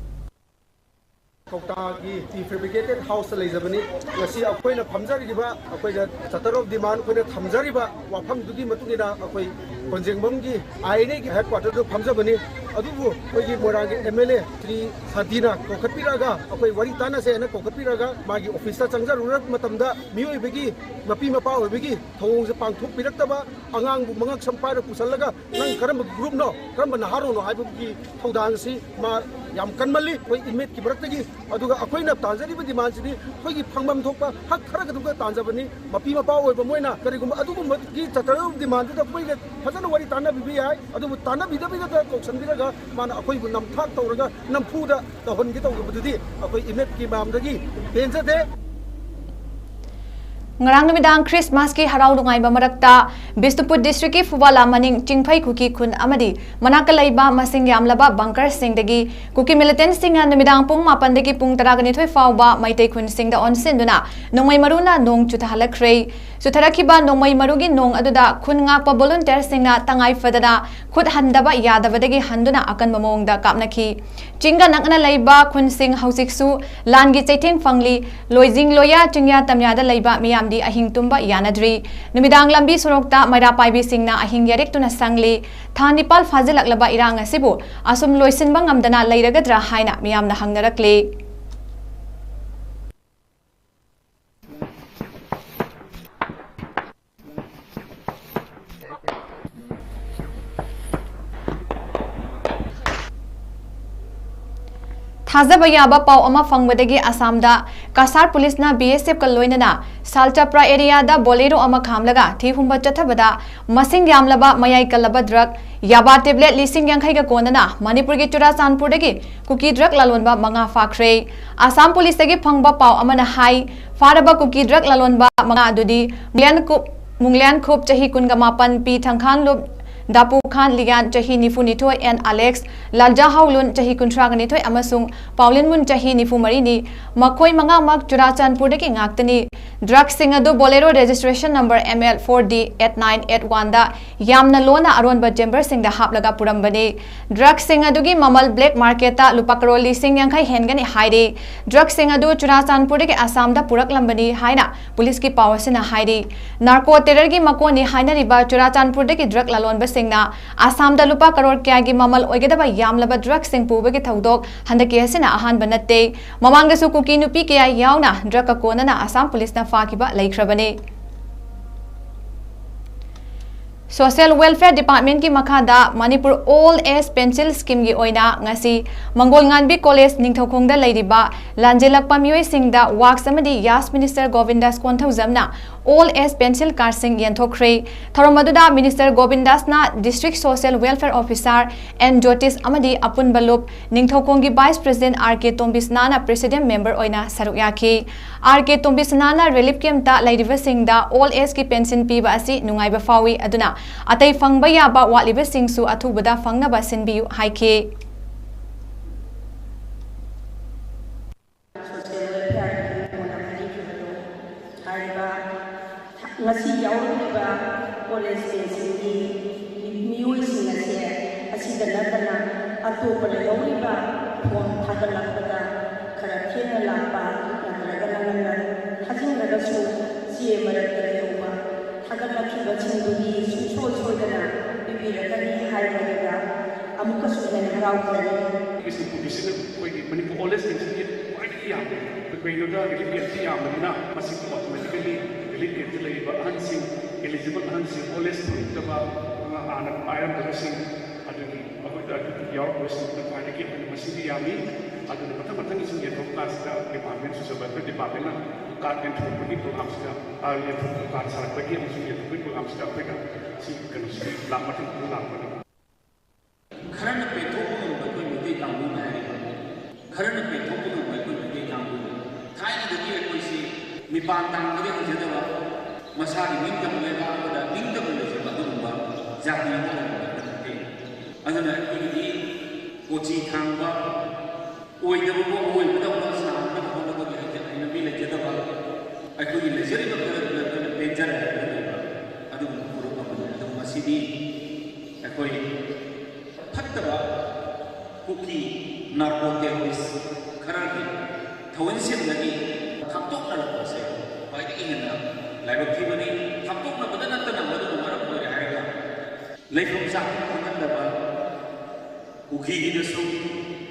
ꯀꯧꯇꯥꯒꯤ prefabricated house ꯇ ꯂꯩꯖꯕꯅꯤ꯫ ꯉꯁꯤ ꯑꯩꯈꯣꯏꯅ ꯐꯝꯖꯔꯤꯕ, ꯑꯩꯈꯣꯏꯅ charter of demand ꯑꯩꯈꯣꯏꯅ ꯊꯝꯖꯔꯤꯕ ꯋꯥꯐꯝꯗꯨꯒꯤ ꯃꯇꯨꯡ ꯏꯟꯅ ꯑꯩꯈꯣꯏ ꯀꯣꯟꯖꯦꯡꯕꯝꯒꯤ I N A ꯒꯤ headquarter ꯗ ꯐꯝꯖꯕꯅꯤ꯫ ꯑꯗꯨꯕꯨ ꯑꯩꯈꯣꯏꯒꯤ ꯃꯣꯏꯔꯥꯡꯒꯤ M L A ꯁ꯭ꯔꯤ ꯁꯥꯟꯇꯤꯅ ꯀꯧꯈꯠꯄꯤꯔꯛꯑꯒ ꯑꯩꯈꯣꯏ ꯋꯥꯔꯤ ꯇꯥꯟꯅꯁꯦ ꯍꯥꯏꯅ ꯀꯧꯈꯠꯄꯤꯔꯛꯑꯒ ꯃꯥꯒꯤ office ꯇ ꯆꯪꯖꯔꯨꯔꯕ ꯃꯇꯝꯗ ꯃꯤꯑꯣꯏꯕꯒꯤ ꯃꯄꯤ ꯃꯄꯥ ꯑꯣꯏꯕꯒꯤ ꯊꯧꯑꯣꯡꯁꯦ ꯄꯥꯡꯊꯣꯛꯄꯤꯔꯛꯇꯕ, ꯑꯉꯥꯡꯕꯨ ꯃꯉꯛ ꯁꯝ ꯄꯥꯏꯔ ꯄꯨꯁꯜꯂꯒ ꯅꯪ ꯀꯔꯝꯕ group ꯅꯣ, ꯀꯔꯝꯕ ꯅꯍꯥꯔꯣꯟꯅꯣ ꯍꯥꯏꯕꯒꯤ ꯊꯧꯗꯥꯡꯁꯤ ꯃꯥ ꯌꯥꯝ ꯀꯟꯃꯜꯂꯤ꯫ ꯑꯩꯈꯣꯏ inmate ꯀꯤ ꯃꯔꯛꯇꯒꯤ꯫ ꯑꯗꯨꯒ ꯑꯩꯈꯣꯏꯅ ꯇꯥꯟꯖꯔꯤꯕ demand ꯁꯤꯗꯤ ꯑꯩꯈꯣꯏꯒꯤ ꯐꯪꯐꯝ ꯊꯣꯛꯄ ꯍꯛ ꯈꯔ ꯈꯛꯇꯒ ꯇꯥꯟꯖꯕꯅꯤ꯫ ꯃꯄꯤ ꯃꯄꯥ ꯑꯣꯏꯕ ꯃꯣꯏꯅ ꯀꯔꯤꯒꯨꯝꯕ ꯑꯗꯨꯒꯨꯝꯕꯒꯤ charter of demand ꯗꯨꯗ ꯑꯩꯈꯣꯏꯒ ꯐꯖꯅ ꯋꯥꯔꯤ ꯇꯥꯟꯅꯕꯤꯕ ꯌꯥꯏ꯫ ꯑꯗꯨꯕꯨ ꯇꯥꯟꯅꯕꯤꯗꯕꯤꯗ ꯀꯧꯁꯟꯕꯤꯔꯒ ꯃꯥꯅ ꯑꯩꯈꯣꯏꯕꯨ ꯅꯝꯊꯥꯛ ꯇꯧꯔꯒ ꯅꯝꯐꯨꯗ ꯇꯧꯍꯟꯒꯦ ꯇꯧꯕꯗꯨꯗꯤ ꯑꯩꯈꯣꯏ inmate ꯀꯤ ꯃꯌꯥꯝꯗꯒꯤ ꯄꯦꯟꯖꯗꯦ꯫ ꯉꯔꯥꯡ ꯅꯨꯃꯤꯗꯥꯡ ꯈ꯭ꯔꯤꯁꯃꯥꯁꯀꯤ ꯍꯔꯥꯎ ꯅꯨꯡꯉꯥꯏꯕ ꯃꯔꯛꯇ ꯕꯤꯁꯅꯨꯄꯨꯔ district ꯀꯤ ꯐꯨꯕꯥꯂꯥ ꯃꯅꯤꯡ ꯆꯤꯡꯐꯩ ꯈꯨꯀꯤ ꯈꯨꯟ ꯑꯃꯗꯤ ꯃꯅꯥꯛꯇ ꯂꯩꯕ ꯃꯁꯤꯡ ꯌꯥꯝꯂꯕ bunker ꯁꯤꯡꯗꯒꯤ ꯀꯨꯀꯤ militant ꯁꯤꯡꯅ ꯅꯨꯃꯤꯗꯥꯡ ꯄꯨꯡ ꯃꯥꯄꯟꯗꯒꯤ ꯄꯨꯡ ꯇꯔꯥꯒ ꯅꯤꯊꯣꯏ ꯐꯥꯎꯕ ꯃꯩꯇꯩ ꯈꯨꯟꯁꯤꯡꯗ ꯑꯣꯟꯁꯤꯟꯗꯨꯅ ꯅꯣꯡꯃꯩ ꯃꯔꯨꯅ ꯅꯣꯡ ꯆꯨꯊꯍꯜꯂꯛꯈ꯭ꯔꯦ꯫ ꯆꯨꯊꯔꯛꯈꯤꯕ ꯅꯣꯡꯃꯩ ꯃꯔꯨꯒꯤ ꯅꯣꯡ ꯑꯗꯨꯗ ꯈꯨꯟ ꯉꯥꯛꯄ volunteer ꯁꯤꯡꯅ ꯇꯉꯥꯏ ꯐꯗꯅ ꯈꯨꯠ ꯍꯟꯗꯕ ꯌꯥꯗꯕꯗꯒꯤ ꯍꯟꯗꯨꯅ ꯑꯀꯟꯕ ꯃꯑꯣꯡꯗ ꯀꯥꯞꯅꯈꯤ꯫ ꯆꯤꯡꯒ ꯅꯛꯅ ꯂꯩꯕ ꯈꯨꯟꯁꯤꯡ ꯍꯧꯖꯤꯛꯁꯨ ꯂꯥꯟꯒꯤ ꯆꯩꯊꯦꯡ ꯐꯪꯂꯤ꯫ ꯂꯣꯏꯖꯤꯡ ꯂꯣꯌꯥ ꯆꯤꯡꯌꯥ ꯇꯝꯌꯥꯗ ꯂꯩꯕ ꯃꯤꯌꯥꯝꯗꯤ ꯑꯍꯤꯡ ꯇꯨꯝꯕ ꯌꯥꯅꯗ꯭ꯔꯤ꯫ ꯅꯨꯃꯤꯗꯥꯡ ꯂꯝꯕꯤ ꯁꯣꯔꯣꯛꯇ ꯃꯩꯔꯥ ꯄꯥꯏꯕꯤꯁꯤꯡꯅ ꯑꯍꯤꯡ ꯌꯥꯔꯦꯛꯇꯨꯅ ꯁꯪꯂꯤ꯫ ꯊꯥ ꯅꯤꯄꯥꯜ ꯐꯥꯖꯤꯜꯂꯛꯂꯕ ꯏꯔꯥꯡ ꯑꯁꯤꯕꯨ ꯑꯁꯨꯝ ꯂꯣꯏꯁꯤꯟꯕ ꯉꯝꯗꯅ ꯂꯩꯔꯒꯗ꯭ꯔꯥ ꯍꯥꯏꯅ ꯃꯤꯌꯥꯝꯅ ꯍꯪꯅꯔꯛꯂꯤ꯫ ꯊꯥꯖꯕ ꯌꯥꯕ ꯄꯥꯎ ꯑꯃ ꯐꯪꯕꯗꯒꯤ ꯑꯁꯥꯝꯗ ꯀꯁꯥꯔ ꯄꯨꯂꯤꯁꯅ B S F ꯀ ꯂꯣꯏꯅꯅ ꯁꯥꯜꯆꯥꯄ꯭ꯔꯥ area ꯗ Bolero ꯑꯃ ꯈꯥꯝꯂꯒ ꯊꯤ ꯍꯨꯝꯕ ꯆꯠꯊꯕꯗ ꯃꯁꯤꯡ ꯌꯥꯝꯂꯕ ꯃꯌꯥꯏ ꯀꯜꯂꯕ drug ꯌꯥꯕꯥ tablet ꯂꯤꯁꯤꯡ ꯌꯥꯡꯈꯩꯒ ꯀꯣꯟꯅꯅ ꯃꯅꯤꯄꯨꯔꯒꯤ ꯆꯨꯔꯥꯆꯥꯟꯄꯨꯔꯗꯒꯤ ꯀꯨꯀꯤ drug ꯂꯂꯣꯟꯕ ꯃꯉꯥ ꯐꯥꯈ꯭ꯔꯦ꯫ ꯑꯁꯥꯝ ꯄꯨꯂꯤꯁꯇꯒꯤ ꯐꯪꯕ ꯄꯥꯎ ꯑꯃꯅ ꯍꯥꯏ, ꯐꯥꯔꯕ ꯀꯨꯀꯤ drug ꯂꯂꯣꯟꯕ ꯃꯉꯥ ꯑꯗꯨꯗꯤ ꯃꯨꯡꯂꯤꯌꯥꯟꯈꯨꯞ, ꯃꯨꯡꯂꯤꯌꯥꯟꯈꯨꯞ ꯆꯍꯤ ꯀꯨꯟꯒ ꯃꯥꯄꯟ, ꯄꯤ ꯊꯪꯈꯥꯟꯂꯨꯞ, ꯗꯥꯄꯨ ꯈꯥꯟ ꯂꯤꯌꯥꯟ, ꯆꯍꯤ ꯅꯤꯐꯨ ꯅꯤꯊꯣꯏ, ꯑꯦꯟ ꯑꯂꯦꯛꯁ, ꯂꯥꯜꯖꯥ ꯍꯥꯎꯂꯨꯟ, ꯆꯍꯤ ꯀꯨꯟꯊ꯭ꯔꯥ ꯅꯤꯊꯣꯏ, ꯑꯃꯁꯨꯡ ꯄꯥꯎꯂꯤꯟ ꯃꯨꯟ, ꯆꯍꯤ ꯅꯤꯐꯨ ꯃꯔꯤꯅꯤ꯫ ꯃꯈꯣꯏ ꯃꯉꯥꯃꯛ ꯆꯨꯔꯥꯆꯥꯟꯄꯨꯔꯗꯒꯤ ꯉꯥꯛꯇꯅꯤ꯫ ꯗ꯭ꯔꯒꯁꯤꯡ ꯑꯗꯨ Bolero registration number M L four D eight nine eight one ꯗ ꯌꯥꯝꯅ ꯂꯣꯟꯅ ꯑꯔꯣꯟꯕ ꯆꯦꯝꯕꯔꯁꯤꯡꯗ ꯍꯥꯞꯂꯒ ꯄꯨꯔꯝꯕꯅꯤ꯫ ꯗ꯭ꯔꯒꯁꯤꯡ ꯑꯗꯨꯒꯤ ꯃꯃꯜ ꯕ꯭ꯂꯦꯛ ꯃꯥꯔꯀꯦꯠꯇ ꯂꯨꯄꯥ ꯀꯔꯣꯔ ꯂꯤꯁꯤꯡ ꯌꯥꯡꯈꯩ ꯍꯦꯟꯒꯅꯤ ꯍꯥꯏꯔꯤ꯫ ꯗ꯭ꯔꯒꯁꯤꯡ ꯑꯗꯨ ꯆꯨꯔꯥꯆꯥꯟꯄꯨꯔꯗꯒꯤ ꯑꯁꯥꯝꯗ ꯄꯨꯔꯛꯂꯝꯕꯅꯤ ꯍꯥꯏꯅ ꯄꯨꯂꯤꯁꯀꯤ ꯄꯥꯎ ꯑꯁꯤꯅ ꯍꯥꯏꯔꯤ꯫ ꯅꯥꯔꯀꯣ ꯇꯦꯔꯔꯒꯤ ꯃꯀꯣꯟꯅꯤ ꯍꯥꯏꯅꯔꯤꯕ ꯆꯨꯔꯥꯆꯥꯟꯄꯨꯔꯗꯒꯤ ꯗ꯭ꯔꯒ ꯂꯂꯣꯟꯕꯁꯤꯡꯅ ꯑꯁꯥꯝꯗ ꯂꯨꯄꯥ ꯀꯔꯣꯔ ꯀꯌꯥꯒꯤ ꯃꯃꯜ ꯑꯣꯏꯒꯗꯕ ꯌꯥꯝꯂꯕ ꯗ꯭ꯔꯒꯁꯤꯡ ꯄꯨꯕꯒꯤ ꯊꯧꯗꯣꯛ ꯍꯟꯗꯛꯀꯤ ꯑꯁꯤꯅ ꯑꯍꯥꯟꯕ ꯅꯠꯇꯦ꯫ ꯃꯃꯥꯡꯗꯁꯨ ꯀꯨꯀꯤ ꯅꯨꯄꯤ ꯀꯌꯥ ꯌꯥꯎꯅ ꯗ꯭ꯔꯒꯀ ꯀꯣꯟꯅꯅ ꯑꯁꯥꯝ ꯄꯨꯂꯤꯁꯅ ꯐꯥꯈꯤꯕ ꯂꯩꯈ꯭ꯔꯕꯅꯤ꯫ ꯁꯣꯁꯤꯌꯦꯜ ꯋꯦꯜꯐꯤꯌꯔ ꯗꯤꯄꯥꯔꯠꯃꯦꯟꯠꯀꯤ ꯃꯈꯥꯗ ꯃꯅꯤꯄꯨꯔ ꯑꯣꯜ ꯑꯦꯖ ꯄꯦꯟꯁꯤꯜ ꯁ꯭ꯀꯤꯝꯒꯤ ꯑꯣꯏꯅ ꯉꯁꯤ ꯃꯪꯒꯣꯜꯉꯥꯟꯕꯤ ꯀꯣꯂꯦꯖ ꯅꯤꯡꯊꯧꯈꯣꯡꯗ ꯂꯩꯔꯤꯕ ꯂꯥꯟꯖꯦꯜꯂꯛꯄ ꯃꯤꯑꯣꯏꯁꯤꯡꯗ ꯋꯥꯛꯁ ꯑꯃꯗꯤ ꯌꯥꯁ ꯃꯤꯅꯤꯁꯇꯔ ꯒꯣꯕꯤꯟꯗꯥꯁ ꯀꯣꯟꯊꯧꯖꯝꯅ ꯑꯣꯜ ꯑꯦꯖ ꯄꯦꯟꯁꯤꯜ ꯀꯥꯔꯗꯁꯤꯡ ꯌꯦꯟꯊꯣꯛꯈ꯭ꯔꯦ꯫ ꯊꯧꯔꯝ ꯑꯗꯨꯗ ꯃꯤꯅꯤꯁꯇꯔ ꯒꯣꯕꯤꯟꯗꯥꯁꯅ district social welfare officer N Jyotish ꯑꯃꯗꯤ ꯑꯄꯨꯟꯕ ꯂꯨꯞ ꯅꯤꯡꯊꯧꯈꯣꯡꯒꯤ ꯚꯥꯏꯁ ꯄ꯭ꯔꯦꯁꯤꯗꯦꯟꯠ ꯑꯥꯔ ꯀꯦ ꯇꯣꯝꯕꯤꯁꯅꯥꯅ ꯄ꯭ꯔꯦꯁꯤꯗꯦꯟꯠ ꯃꯦꯝꯕꯔ ꯑꯣꯏꯅ ꯁꯔꯨꯛ ꯌꯥꯈꯤ꯫ ꯑꯥꯔ ꯀꯦ ꯇꯣꯝꯕꯤꯁꯅꯥꯅ ꯔꯤꯂꯤꯐ ꯀꯦꯝꯞꯇ ꯂꯩꯔꯤꯕꯁꯤꯡꯗ ꯑꯣꯜ ꯑꯦꯖꯀꯤ ꯄꯦꯟꯁꯤꯜ ꯄꯤꯕ ꯑꯁꯤ ꯅꯨꯡꯉꯥꯏꯕ ꯐꯥꯎꯏ, ꯑꯗꯨꯅ ꯑꯇꯩ ꯐꯪꯕ ꯌꯥꯕ ꯋꯥꯠꯂꯤꯕꯁꯤꯡꯁꯨ ꯑꯊꯨꯕꯗ ꯐꯪꯅꯕ ꯁꯤꯟꯕꯤꯌꯨ ꯍꯥꯏꯈꯤ꯫ ꯁꯣꯁꯤꯌꯦꯜ ꯋꯦꯜꯐꯤꯌꯔꯒꯤ ꯃꯉꯣꯟꯗ ꯍꯥꯏꯖꯈꯤꯕꯗꯣ, ꯍꯥꯏꯔꯤꯕ ꯉꯁꯤ ꯌꯥꯎꯔꯛꯂꯤꯕ ꯑꯣꯜ ꯑꯦꯖ ꯄꯦꯟꯁꯤꯜꯒꯤ ꯃꯤꯑꯣꯏꯁꯤꯡ ꯑꯁꯦ ꯑꯁꯤꯗ ꯅꯠꯇꯅ ꯑꯇꯣꯞꯄ ꯂꯩꯍꯧꯔꯤꯕ ꯐꯣꯝ ꯊꯥꯒꯠꯂꯛꯄꯗ ꯈꯔ ꯊꯦꯡꯅ ꯂꯥꯛꯄ ꯅꯠꯇ꯭ꯔꯒꯅ ꯉꯟꯅ ꯊꯥꯖꯤꯟꯂꯒꯁꯨ ꯆꯦ ꯃꯔꯛꯇ ꯂꯩꯍꯧꯕ ꯊꯥꯒꯠꯂꯛꯈꯤꯕꯁꯤꯡꯗꯨꯗꯤ ꯁꯨꯡꯁꯣꯏ ꯁꯣꯏꯗꯅ ꯄꯤꯕꯤꯔꯛꯀꯅꯤ ꯍꯥꯏꯕꯗꯨꯗ ꯑꯃꯨꯛꯀꯁꯨ ꯍꯦꯟꯅ ꯍꯔꯥꯎꯖꯔꯤ꯫ ꯕꯤꯁꯅꯨꯄꯨꯔꯒꯤꯁꯤꯅ ꯑꯩꯈꯣꯏꯒꯤ ꯃꯅꯤꯄꯨꯔ ꯑꯣꯜ ꯑꯦꯖ ꯄꯦꯟꯁꯤꯜꯒꯤ ꯈ꯭ꯋꯥꯏꯗꯒꯤ ꯌꯥꯝꯕ꯫ ꯀꯩꯒꯤꯅꯣꯗ ꯔꯤꯂꯤꯐ ꯀꯦꯝꯞꯁꯤ ꯌꯥꯝꯕꯅꯤꯅ ꯃꯁꯤꯒꯤ ꯑꯣꯇꯣꯃꯦꯇꯤꯀꯦꯜꯂꯤ ꯔꯤꯂꯤꯐ ꯀꯦꯝꯞꯇ ꯂꯩꯔꯤꯕ ꯑꯍꯟꯁꯤꯡ, ꯑꯦꯂꯤꯖꯤꯕꯜ ꯑꯍꯟꯁꯤꯡ, ꯑꯣꯜ ꯑꯦꯖ ꯐꯪꯉꯛꯇꯕ, ꯍꯥꯟꯅ ꯄꯥꯏꯔꯝꯗꯕꯁꯤꯡ, ꯑꯗꯨꯒꯤ ꯑꯩꯈꯣꯏꯗ ꯑꯗꯨꯒꯤ ꯌꯥꯎꯔꯛꯄꯁꯤꯡꯗꯨꯅ ꯈ꯭ꯋꯥꯏꯗꯒꯤ ꯑꯩꯈꯣꯏꯅ ꯃꯁꯤꯡꯗꯤ ꯌꯥꯝꯃꯤ꯫ ꯑꯗꯨꯅ ꯃꯊꯪ ꯃꯊꯪꯒꯤ ꯁꯨꯝ ꯌꯦꯟꯊꯣꯛꯄ ꯀꯥꯟꯁꯤꯗ ꯗꯤꯄꯥꯔꯠꯃꯦꯟ, ꯁꯣꯁꯤꯌꯦꯜ ꯋꯦꯜꯐꯤꯌꯔ ꯗꯤꯄꯥꯔꯠꯃꯦꯟꯅ ꯀꯥꯔꯗ ꯌꯦꯟꯊꯣꯛꯄꯒꯤ ꯄ꯭ꯔꯣꯒ꯭ꯔꯥꯝꯁꯤꯗ, ꯑ, ꯌꯦꯟꯊꯣꯛꯄ ꯀꯥꯔꯗ ꯁꯥꯔꯛꯄꯒꯤ ꯑꯃꯁꯨꯡ ꯌꯦꯟꯊꯣꯛꯄꯒꯤ ꯄ꯭ꯔꯣꯒ꯭ꯔꯥꯝꯁꯤꯗ ꯑꯩꯈꯣꯏꯅ ꯁꯤ ꯀꯩꯅꯣꯁꯤꯗꯤ ꯂꯥꯛ ꯃꯊꯪ ꯂꯥꯛꯄꯅꯤ꯫ ꯈꯔꯅ ꯄꯦꯟꯊꯣꯛꯄ ꯉꯝꯕ ꯑꯩꯈꯣꯏ ꯃꯩꯇꯩ ꯀꯥꯡꯕꯨꯅ ꯍꯥꯏꯔꯤꯕ, ꯈꯔꯅ ꯄꯦꯟꯊꯣꯛꯄ ꯉꯝꯕ ꯑꯩꯈꯣꯏ ꯃꯩꯇꯩ ꯀꯥꯡꯕꯨꯅ ꯊꯥꯏꯅꯗꯒꯤ ꯑꯩꯈꯣꯏꯁꯤ ꯃꯤꯄꯥꯟ ꯇꯥꯡꯕꯗ ꯍꯩꯖꯗꯕ, ꯃꯁꯥꯒꯤ ꯅꯤꯡꯇꯝꯕ ꯂꯩꯕꯥꯛ ꯑꯃꯗ ꯅꯤꯡꯇꯝꯕ ꯂꯩꯖꯕ ꯑꯗꯨꯒꯨꯝꯕ ꯖꯥꯇꯤ ꯑꯃ ꯑꯣꯏꯔꯝꯕ ꯑꯗꯨꯅ ꯑꯩꯈꯣꯏꯒꯤꯗꯤ ꯀꯣꯆꯤ ꯊꯥꯡꯕ ꯑꯣꯏꯗꯕꯕꯨ ꯑꯣꯏꯕꯗꯧꯅ ꯁꯥꯅꯅꯕ ꯍꯣꯠꯅꯕꯒꯤ ꯍꯩꯅꯕꯤ ꯂꯩꯖꯗꯕ, ꯑꯩꯈꯣꯏꯒꯤ ꯂꯩꯖꯔꯤꯕ ꯈꯔꯗꯨꯅ ꯑꯩꯈꯣꯏꯅ ꯄꯦꯟꯖꯔꯦ ꯍꯥꯏꯅ ꯂꯩꯕ ꯑꯗꯨꯒꯨꯝꯕ ꯐꯨꯔꯨꯞ ꯑꯃꯅꯤ꯫ ꯑꯗꯨꯕꯨ ꯉꯁꯤꯗꯤ ꯑꯩꯈꯣꯏ ꯐꯠꯇꯕ ꯀꯨꯀꯤ ꯅꯥꯔꯀꯣ ꯇꯦꯔꯣꯔꯤꯁ ꯈꯔꯒꯤ ꯊꯧꯑꯣꯏꯟꯁꯤꯟꯗꯒꯤ ꯈꯥꯝꯇꯣꯛꯅꯔꯛꯄꯁꯦ ꯈ꯭ꯋꯥꯏꯗꯒꯤ ꯍꯦꯟꯅ ꯂꯥꯏꯕꯛ ꯊꯤꯕꯅꯤ꯫ ꯈꯥꯝꯇꯣꯛꯅꯕꯗ ꯅꯠꯇꯅ ꯃꯗꯨꯅ ꯃꯔꯝ ꯑꯣꯏꯔꯦ ꯍꯥꯏꯔꯒ ꯂꯩꯐꯝ ꯆꯥꯐꯝ ꯈꯪꯍꯟꯗꯕ, ꯀꯨꯀꯤꯒꯤꯗꯁꯨ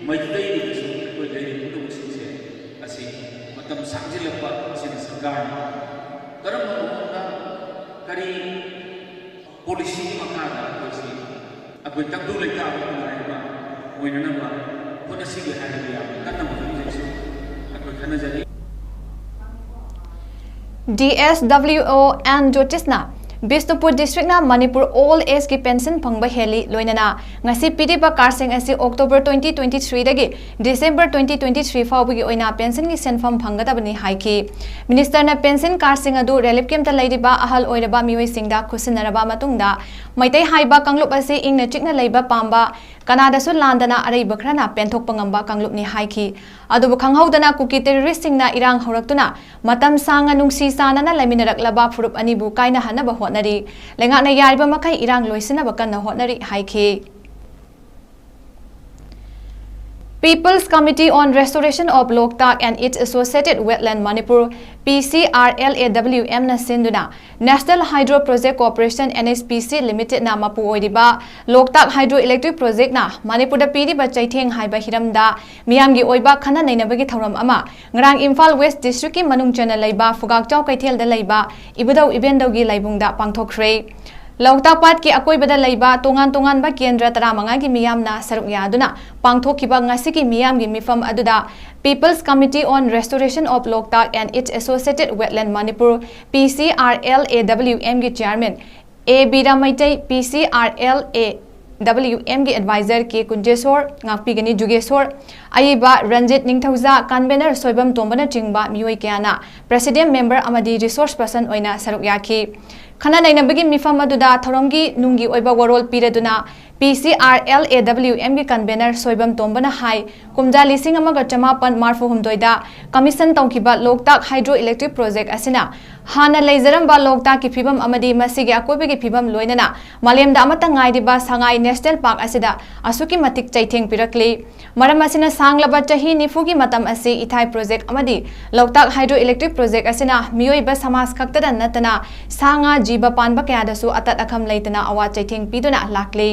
ꯃꯩꯇꯩꯒꯤꯗꯁꯨ ꯑꯩꯈꯣꯏ ꯂꯩꯔꯤꯕ ꯈꯨꯗꯣꯡꯁꯤꯡꯁꯦ ꯑꯁꯤ ꯃꯇꯝ ꯁꯥꯡꯖꯤꯜꯂꯛꯄ ꯑꯁꯤꯅ ꯁꯔꯀꯥꯔꯅ ꯀꯔꯝꯕ ꯃꯑꯣꯡꯗ ꯀꯔꯤ ꯄꯣꯂꯤꯁꯤꯒꯤ ꯃꯈꯥꯗ ꯑꯩꯈꯣꯏꯁꯤ ꯑꯩꯈꯣꯏ ꯇꯪꯗꯨ ꯂꯩꯇꯥꯕ ꯈꯨꯟꯅꯥꯏ ꯑꯃ ꯑꯣꯏꯅꯅꯕ ꯍꯣꯠꯅꯁꯤꯒꯦ ꯍꯥꯏꯕꯗꯨ ꯌꯥꯝꯅ ꯀꯟꯅ ꯍꯣꯠꯅꯃꯤꯟꯅꯁꯤ ꯑꯩꯈꯣꯏ ꯈꯟꯅꯖꯔꯤ꯫ DSWO N Jyotisna ꯕꯤꯁꯅꯨꯄꯨꯔ ꯗꯤꯁꯇ꯭ꯔꯤꯛꯅ ꯃꯅꯤꯄꯨꯔ ꯑꯣꯜ ꯑꯦꯖꯀꯤ ꯄꯦꯟꯁꯟ ꯐꯪꯕ ꯍꯦꯜꯂꯤ꯫ ꯂꯣꯏꯅꯅ ꯉꯁꯤ ꯄꯤꯔꯤꯕ ꯀꯥꯔꯗꯁꯤꯡ ꯑꯁꯤ ꯑꯣꯛꯇꯣꯕꯔ twenty twenty threeꯗꯒꯤ ꯗꯤꯁꯦꯝꯕꯔ twenty twenty three ꯐꯥꯎꯕꯒꯤ ꯑꯣꯏꯅ ꯄꯦꯟꯁꯟꯒꯤ ꯁꯦꯟꯐꯝ ꯐꯪꯒꯗꯕꯅꯤ ꯍꯥꯏꯈꯤ꯫ ꯃꯤꯅꯤꯁꯇꯔꯅ ꯄꯦꯟꯁꯟ ꯀꯥꯔꯗꯁꯤꯡ ꯑꯗꯨ ꯔꯤꯂꯤꯐ ꯀꯦꯝꯞꯇ ꯂꯩꯔꯤꯕ ꯑꯍꯜ ꯑꯣꯏꯔꯕ ꯃꯤꯑꯣꯏꯁꯤꯡꯗ ꯈꯨꯠꯁꯤꯟꯅꯔꯕ ꯃꯇꯨꯡꯗ ꯃꯩꯇꯩ ꯍꯥꯏꯕ ꯀꯥꯡꯂꯨꯞ ꯑꯁꯤ ꯏꯪꯅ ꯆꯤꯛꯅ ꯂꯩꯕ ꯄꯥꯝꯕ, ꯀꯅꯥꯗꯁꯨ ꯂꯥꯟꯗꯅ ꯑꯔꯩꯕ ꯈꯔꯅ ꯄꯦꯟꯊꯣꯛꯄ ꯉꯝꯕ ꯀꯥꯡꯂꯨꯞꯅꯤ ꯍꯥꯏꯈꯤ꯫ ꯑꯗꯨꯕꯨ ꯈꯪꯍꯧꯗꯅ ꯀꯨꯀꯤ ꯇꯦꯔꯣꯔꯤꯁꯁꯤꯡꯅ ꯏꯔꯥꯡ ꯍꯧꯔꯛꯇꯨꯅ ꯃꯇꯝ ꯁꯥꯡꯅ ꯅꯨꯡꯁꯤ ꯆꯥꯟꯅꯅ ꯂꯩꯃꯤꯟꯅꯔꯛꯂꯕ ꯐꯨꯔꯨꯞ ꯑꯅꯤꯕꯨ ꯀꯥꯏꯅꯍꯟꯅꯕ ꯍꯣꯠꯅꯔꯤ꯫ ꯂꯩꯉꯥꯛꯅ ꯌꯥꯔꯤꯕ ꯃꯈꯩ ꯏꯔꯥꯡ ꯂꯣꯏꯁꯤꯟꯅꯕ ꯀꯟꯅ ꯍꯣꯠꯅꯔꯤ ꯍꯥꯏꯈꯤ꯫ People's Committee on Restoration of Loktak and its Associated Wetland Manipur, PCRLAWM ꯅ ꯁꯤꯟꯗꯨꯅ National Hydro Project Corporation, NHPC Limited ꯅ ꯃꯄꯨ ꯑꯣꯏꯔꯤꯕ ꯂꯣꯛꯇꯥꯛ ꯍꯥꯏꯗ꯭ꯔꯣ ꯏꯂꯦꯛꯇ꯭ꯔꯤꯛ ꯄ꯭ꯔꯣꯖꯦꯛꯅ ꯃꯅꯤꯄꯨꯔꯗ ꯄꯤꯔꯤꯕ ꯆꯩꯊꯦꯡ ꯍꯥꯏꯕ ꯍꯤꯔꯝꯗ ꯃꯤꯌꯥꯝꯒꯤ ꯑꯣꯏꯕ ꯈꯟꯅ ꯅꯩꯅꯕꯒꯤ ꯊꯧꯔꯝ ꯑꯃ ꯉꯔꯥꯡ ꯏꯝꯐꯥꯜ ꯋꯦꯁ ꯗꯤꯁꯇ꯭ꯔꯤꯛꯀꯤ ꯃꯅꯨꯡ ꯆꯟꯅ ꯂꯩꯕ ꯐꯨꯒꯥꯛꯆꯥꯎ ꯀꯩꯊꯦꯜꯗ ꯂꯩꯕ ꯏꯕꯨꯙꯧ ꯏꯕꯦꯟꯗꯧꯒꯤ ꯂꯥꯏꯕꯨꯡꯗ ꯄꯥꯡꯊꯣꯛꯈ꯭ꯔꯦ꯫ ꯂꯣꯛꯇꯥꯛ ꯄꯥꯠꯀꯤ ꯑꯀꯣꯏꯕꯗ ꯂꯩꯕ ꯇꯣꯉꯥꯟ ꯇꯣꯉꯥꯟꯕ ꯀꯦꯟꯗ꯭ꯔ ꯇꯔꯥꯃꯉꯥꯒꯤ ꯃꯤꯌꯥꯝꯅ ꯁꯔꯨꯛ ꯌꯥꯗꯨꯅ ꯄꯥꯡꯊꯣꯛꯈꯤꯕ ꯉꯁꯤꯒꯤ ꯃꯤꯌꯥꯝꯒꯤ ꯃꯤꯐꯝ ꯑꯗꯨꯗ People's Committee on Restoration of Loktak and its Associated Wetland Manipur, PCRLAWM ꯒꯤ chairman A Vira Meitei, PCRLAWM ꯒꯤ advisor K ꯀꯨꯟꯖꯦꯁꯣꯔ, ꯉꯥꯛꯄꯤꯒꯅꯤ ꯖꯨꯒꯦꯁꯣꯔ, ꯑꯏꯕ ꯔꯟꯖꯤꯠ ꯅꯤꯡꯊꯧꯖꯥ, convener ꯁꯣꯏꯕꯝ ꯇꯣꯝꯕꯅꯆꯤꯡꯕ ꯃꯤꯑꯣꯏ ꯀꯌꯥꯅ president, member ꯑꯃꯗꯤ resource person ꯑꯣꯏꯅ ꯁꯔꯨꯛ ꯌꯥꯈꯤ꯫ ꯈꯟꯅ ꯅꯩꯅꯕꯒꯤ ꯃꯤꯐꯝ ꯑꯗꯨꯗ ꯊꯧꯔꯝꯒꯤ ꯅꯨꯡꯒꯤ ꯑꯣꯏꯕ ꯋꯥꯔꯣꯜ ꯄꯤꯔꯗꯨꯅ P C R L A W ꯑꯦꯝꯒꯤ ꯀꯟꯚꯦꯅꯔ ꯁꯣꯏꯕꯝ ꯇꯣꯝꯕꯅ ꯍꯥꯏ, ꯀꯨꯝꯖꯥ ꯂꯤꯁꯤꯡ ꯑꯃꯒ ꯆꯃꯥꯄꯟ ꯃꯔꯐꯨ ꯍꯨꯝꯗꯣꯏꯗ ꯀꯃꯤꯁꯟ ꯇꯧꯈꯤꯕ ꯂꯣꯛꯇꯥꯛ ꯍꯥꯏꯗ꯭ꯔꯣ ꯏꯂꯦꯛꯇ꯭ꯔꯤꯛ ꯄ꯭ꯔꯣꯖꯦꯛ ꯑꯁꯤꯅ ꯍꯥꯟꯅ ꯂꯩꯖꯔꯝꯕ ꯂꯣꯛꯇꯥꯛꯀꯤ ꯐꯤꯕꯝ ꯑꯃꯗꯤ ꯃꯁꯤꯒꯤ ꯑꯀꯣꯏꯕꯒꯤ ꯐꯤꯕꯝ ꯂꯣꯏꯅꯅ ꯃꯥꯂꯦꯝꯗ ꯑꯃꯠꯇ ꯉꯥꯏꯔꯤꯕ ꯁꯉꯥꯏ ꯅꯦꯁꯅꯦꯜ ꯄꯥꯔꯛ ꯑꯁꯤꯗ ꯑꯁꯨꯛꯀꯤ ꯃꯇꯤꯛ ꯆꯩꯊꯦꯡ ꯄꯤꯔꯛꯂꯤ꯫ ꯃꯔꯝ ꯑꯁꯤꯅ ꯁꯥꯡꯂꯕ ꯆꯍꯤ ꯅꯤꯐꯨꯒꯤ ꯃꯇꯝ ꯑꯁꯤ ꯏꯊꯥꯏ ꯄ꯭ꯔꯣꯖꯦꯛ ꯑꯃꯗꯤ ꯂꯣꯛꯇꯥꯛ ꯍꯥꯏꯗ꯭ꯔꯣ ꯏꯂꯦꯛꯇ꯭ꯔꯤꯛ ꯄ꯭ꯔꯣꯖꯦꯛ ꯑꯁꯤꯅ ꯃꯤꯑꯣꯏꯕ ꯁꯃꯥꯖ ꯈꯛꯇꯗ ꯅꯠꯇꯅ ꯁꯥ ꯉꯥ ꯖꯤꯕ ꯄꯥꯟꯕ ꯀꯌꯥꯗꯁꯨ ꯑꯇꯠ ꯑꯈꯝ ꯂꯩꯇꯅ ꯑꯋꯥ ꯆꯩꯊꯦꯡ ꯄꯤꯗꯨꯅ ꯂꯥꯛꯂꯤ꯫